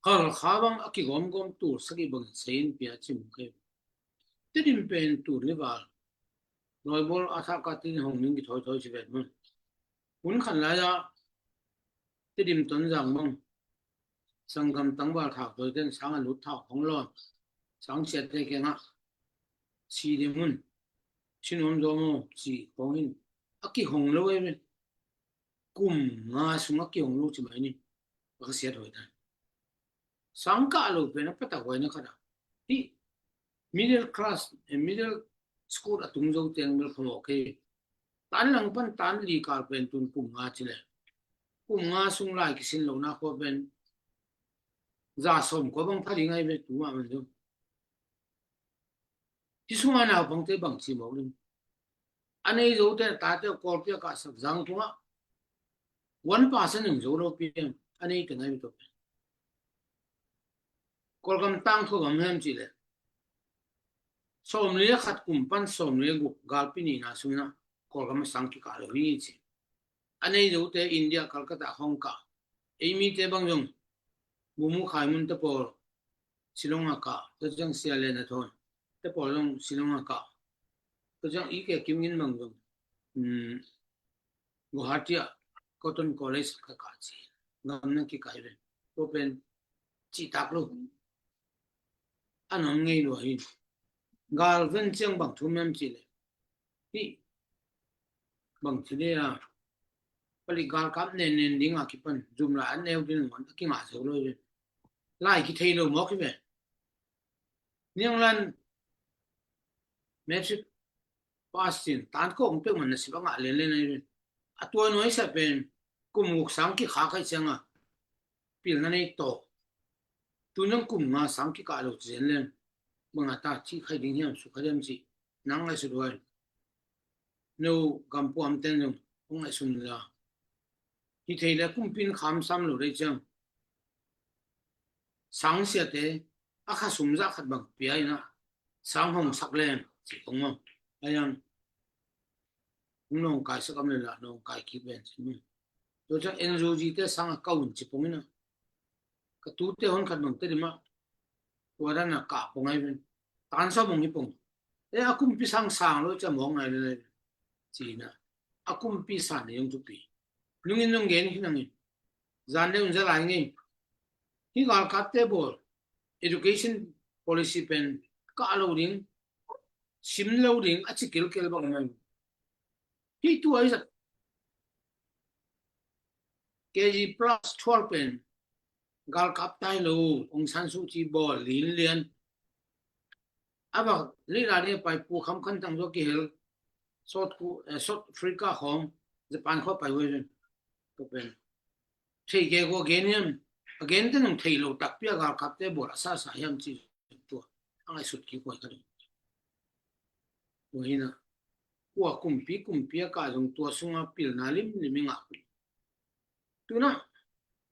Halkha bang a kigawmgawm tul sagih bangin sei in pia ci mu kei. Tedim pen tul ni val lawibawl a thahka tin hong ning kithawithawi ci vet mun. Hun khan lai-ah Tedim Tonzang bang sanggam tangval thau tawiten sang a lut thau hong lawn, sang siate kiangah si ding mun, si nuam zaw maw ci hong in a kihong lo ei ve. Kum nga sung a kihong lo ci mai ni. A ka siat hoi dan. Sang kah lo pen a patak huaina khat a, hih middle class, eh, middle school a tung zo teng bel phamawh kei. Tan lang pan tan li kal pen tun kum nga ci le, kum nga sung lai kisin lo na khua pen za sawm kua bang pha ding ai ve tu mah man zo. Hi sunga naupangte bang ci mawk ding. A nei zote a tate Kawlpi a kahsak zang tungah one percent in zo lo piang a nei teng ai ve tawh. Kawlgam tangthu gam hiam cih leh sawmli a khat kum pan sawmli a guk galpi nihna sungin ah Kawlgam a sang kikah lo hi ci. A nei zote India Calcutta hong kah. Ei mite bang zong Bumu Khaimun te pawl Shillong a kah, tua ciang Sia Lian a Thawn te pawl zong Shillong a kah. Tua ciang i ke Kim Ngin bang zong, um, Guwahati ah Cotton College ka kah ci. Gam na kikah hi ve. Tua pen cihtak lo. A nong ngei lua hi. Gal ven ciang bang thu miam cih leh, hih bang ci le a, palik galkap nen nen ding a kipan zum lai an neu ding ngon a kingah zo lo hi ve. Lai kithei lo mawk hi ve. Nianglan matric pass cin tan kawng peuhmah nasep a ngah lenlen ahi ve. A tua nuaisa pen kum guk sang kikhak ahi cianga pilna nei tawh. Tun zong kum nga sang kikah lo ci zen leng bang a ta cih khai ding hiam suk khai diam cih nang ngaihsut huai. No gampuam ten zong hong ngaihsun la. Hi thei le kumpin kham sam lo dei ciang sang siate a kha sum zah khat bang pia in a sang hong sak leng ci kong maw. A yang hong nong kai sak am le la nong kai kik ven ci maw. Tua ciang N U G te sang a ka un ci pong in a ka tute hon khat bang te dim a tua dan a kah pong ai ven. Tan sa mong hi pong. E a kumpi sang sang lo cia mong ngai le ci in a a kumpi san ni yong thupi. Nungin nung gen hi nangin zan le un za lai ngei. Hi galkapte bawl education policy pen kah lo ding, sim lo ding a ci kilkel bang mai. Hi tu ai zat K G plus twelve pen galkap tai lo, Aung San Suu Kyi bawl lin lian. A bak lila ni pai pu kham khan tang zo kihel South Ku-, eh, South Africa khawng Japan khawng pai huai ven. Tua pen thei ke kua gen hiam, a gen te nung thei lo takpi a galkapte bawl a sasa hiam ci tua a ngaihsut kik huai ka ding. Tua hi na kua kumpi kumpi a kah zong tua sunga pilna limlim i ngah kul. Tuna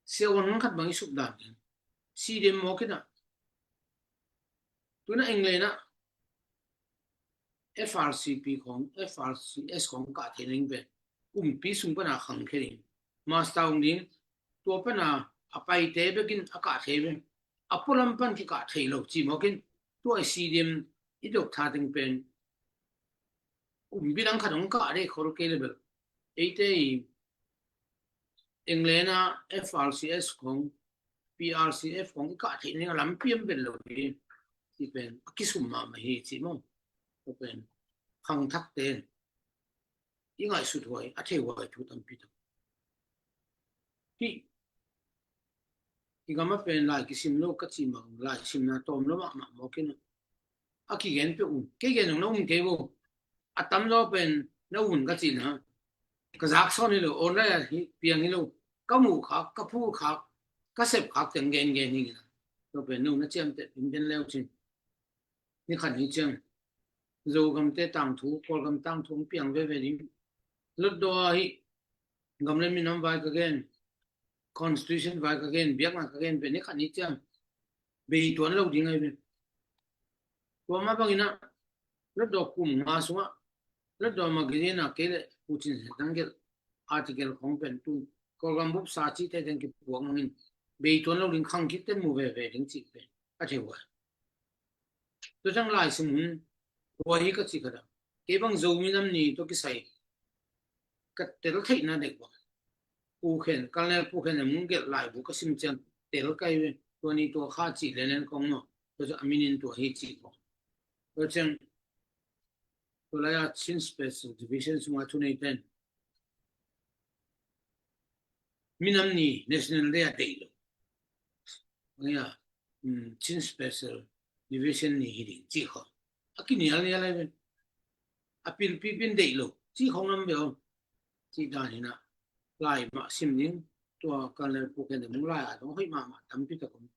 siavuan khat bang i suk dan ding si dem mawk in a. Tuna England ah F R C P khawng, F R C S khawng kah thei ning pen kumpi sung pana khang khe ding. Master ung ding, tua pana a paite bekin a kah thei pen a pualam pan kikah thei lo ci mawkin tua i si dem i dok tha ding pen kumpi dang khat hong kah dei khol kei le bel. Eite i England a F R C S khawng, P R C F khawng i kah theih ning a lampi am bel lo hi. Ci pen a kisum mahmah hi ci maw. Tua pen khangthakte i ngaihsut huai, a thei huai thu tampi tak. Hih i gam a pen lai kisim lo ka cih mah, lai simna tawm lo mahmah mawk in a kigen peuh un. Kei gen zong na um kei vo. A tamzaw pen na um un ka cihna. Ka zak sawn hi lo, online ah hi piang hi lo. Ka muh khak, ka phul khak, ka sep khak teng gen gen hi. Tua pen no na ciamteh in gen leu cin. Ni khat ni ciang Zogamte tangthu, Kawlgam tangthu hong piang veve ding. Lotdaw ah hih gam le minam vai ka gen, constitution vai ka gen, biakna ka gen pen ni khat ni ciang bei tuan lo ding ahi ve. Tua mah bangin ah lotdaw kum nga sungah Latdawh magazine ah kei le Pu Cin Sian Thang gelh article khong pen tu Kawlgam bup sa cihte teng kipuak mangin bei tuan lo ding, khang khit ten mu veve ding cih pen a thei uh a. Tua ciang lai sim hun huai hi ka cih khat ah, kei bang Zomi Nam Ni tawh kisai ka tel theihna dek bang Pu Khen, Colonel Pu Khen Hemung gelh laibu ka sim ciang tel ka hi ve. Tua ni tua kha cih lian lian kong maw, tua ciang a minin tua hi cih kong. Tua ciang tua lai-a Chin Special Division sungah thu nei ten minam ni, National Day a deih lo. Nia, um, Chin Special Division ni hi ding cih khong a kinial nial lai ve. A pilpi pen deih lo cih khong lam ve om. Cih dan hi na, lai mah sim ding, tua Colonel Pu Khen Hemung lai a dong hoih mahmah tampi tak om.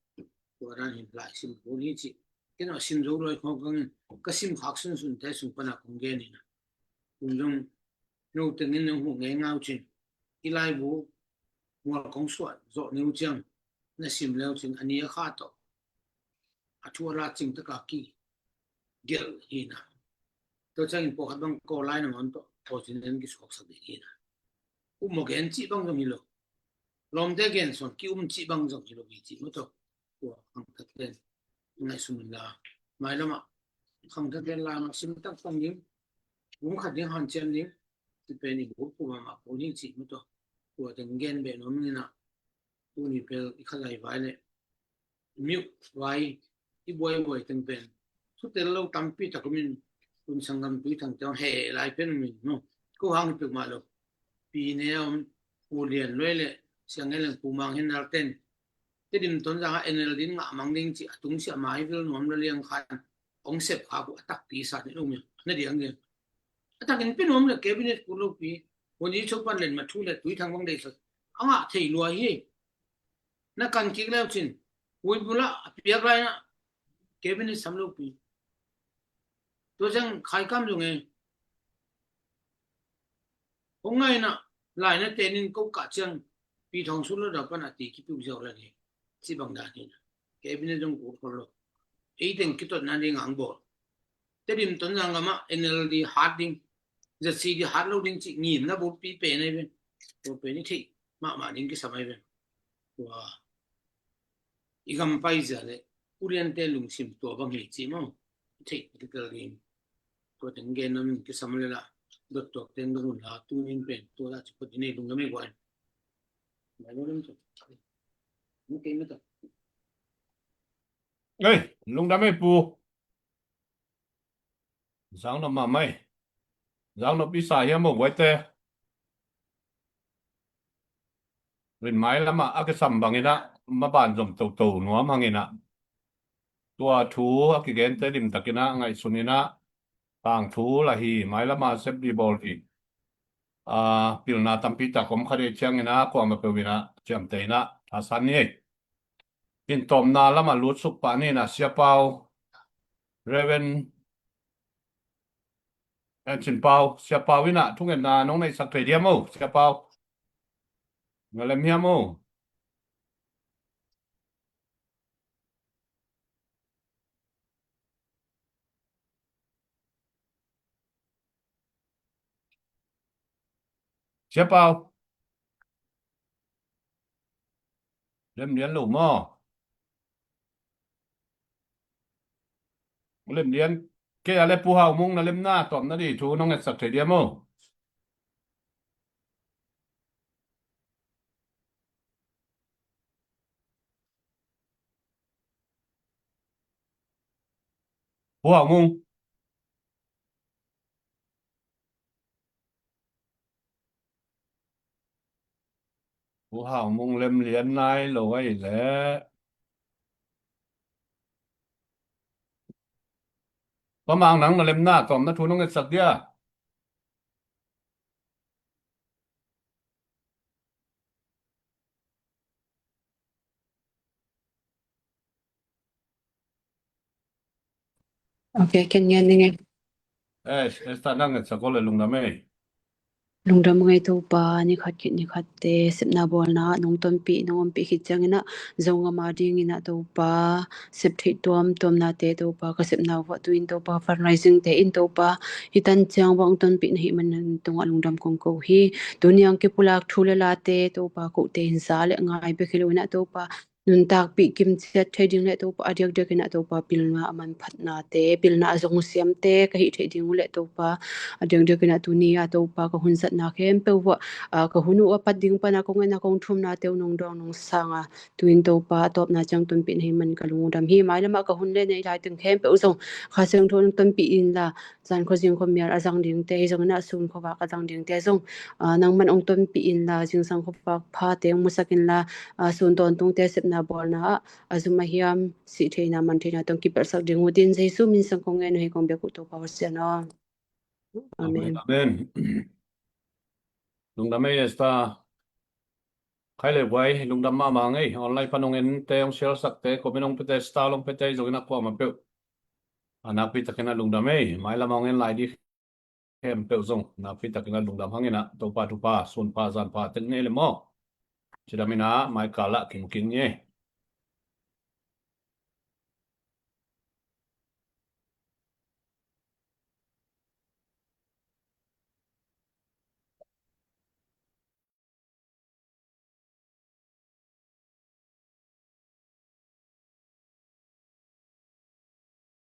Tua dan hi lai sim kul hi cih. Ken a sim zo luai khong kangin ka sim khak sunsun te sung pan a kong gen hi na. Kum zong no tengin nong huh ngei ngau cin, i laibu mual kong suah zawh ni uh ciang na sim leu cin a ni a kha tawh a thu a la cing taka kigelh hi na. Tua ciangin pawlkhat bang kawl lai nangawn tawh original kisuaksak ding hi na. Um maw gen cih bang zong hi lo. Lawmte gen suan ki-um cih bang zong hi lo hi cih maw tawh. Tua khangthak ten ngaihsun un la, mailamah khangthak ten la mah sim taktak ding. Bum khat ding hanciam ding. Ci pen i buk pu mahmah pawl hi cih maw tawh. Tua teng gen beh nuam ning a, tuni pel i khalai vai le miuh vai i buaibuai teng pen thutel lo tampi tak om in, tun sanggam Tui Thang te hong heh lai pen om in, no? Ko hang hi pek mah lo. Pi Ne a om, Pu Lian Luai le Siang Ngen Leng, Pu Mang Hin Nal ten Tedim Tonzang a N L D in ngah mang ding cih a tungsiah mai vil nuam la liang khan hong sep khak uh a takpi sa nen um in na diang diang. A takin pen nuam le cabinet put lopi, hun i chopan len ma thu le Tui Thang bang deihsak a ngah thei lua hi. Na kan kik leu cin, hui bula a piak lai na cabinet sam lopi. Tua ciang khaikam zong e, hong ngaina laina tenin ko kah ciang Pi Thawng Sun lo da pan a ti kipiuk ziau la ni. Ci bang dan hi na. Cabinet zong kul khol lo. Ei teng kitotna ding ang bawl. Tedim Tonzang gamah N L D hat ding, Z C D hat lo ding cih ngimna bulpi pen ai ven. Tua pen i theih mahmah ding kisam ai ven. Tua i gam paizia le uliante lungsim tua bang hi cih maw? I theih kitel ding. Tua teng gen namin kisam le la dot tuak teng dong un la tunin pen tua la ci phot i nei lungdam ei guai. Mai lo dem tu. Mu kei mata. Ei, lungdam ei pu. Zang nop mahmah ei. Zang nop i sa hiam aw guaite. Rin mai lamah a kisam bangin ah maban zom toto nuam hangin ah tua thu a kigente limtakin ah ngaihsunin ah tangthu la hi, mai lamah sep di bawl hi. A, pilna tampi tak om kha dei ciangin ah kuamah peuhin ah ciamteh in ah thasan ni ei. Pintawmna lamah lutsuk pah ni in ah Sia Pau, Reverend Enchin Pau, Sia Pau in ah thungetna nong neihsak thei diam aw, Sia Pau? Nga lem hiam aw? Sia Pau. Lem lian lo maw? Lem lian. Kei a le Pu Hau Mung na lemna tawpna di thu nong ngetsak thei diam aw? Pu Hau Mung. Pu Hau Mung lem lian nai lo ai le. Pa Mang, nang na lemna tawmna thu nong ngetsak dia? Ok, ken ngen ning e. Eh, Esther, nang ngetsak ko le lungdam ei. Lungdam ngei Topa, ni khat khit ni khat te sepna bawlna nong tonpih, nong ompih khit ciangin ah zong ama dingin ah Topa, sep theih tuamtuamnate Topa, ka sepna uh ah tu-in Topa, fundraising te in Topa, hih tan ciang bang tonpih na hih man tungah lungdam kong ko hi. Tuni ang kipulak thu le late Topa, kote in za le ngai bek hi loin ah Topa, nuntakpih kimciat thei ding le Topa, a diakdiakin ah Topa, pilna a manphatnate, pilna a zong siamte ka hih theih ding uh le Topa, a diakdiakin ah tuni ah Topa, ka hun zatna khempeuh uh ah, ka hun uh a pat ding pana kong en a kong thumnate uh nong dawng nong sang a, tu-in Topa, a tawpna ciang tonpih na hih man ka lungdam hi. Mailamah ka hun le nei lai teng khempeuh zong Kha Siangtho nong tonpih inla, zan khuazing khuamial a zang dingte, hi zongin ah sun khuavak a zang dingte zong, ah, nangman hong tonpih inla, zingsang khuavak phate hong musak inla, ah, sun tawntungte sepna bawlna ah a zum a hiam, sih theihna, man theihna tawh kipelhsak ding uh tin, Jesu min sang kong ngen uh hi, kong biak uh Topa Pasian aw. Amen. Amen. Lungdam ei Esther. Khai le guai, lungdam mahmah ngei. Online pan hong ente, hong share sakte, comment hong pete, star hong pete, zongin ah kuamah peuh a nakpi takin ah lungdam ei. Mailam hong en lai ding khempeuh zong nakpi takin ah lungdam hangin ah Topa thupha, sunpha, zanpha tek ni le maw. Cidam in ah mai kal ah kimu kik ni ei.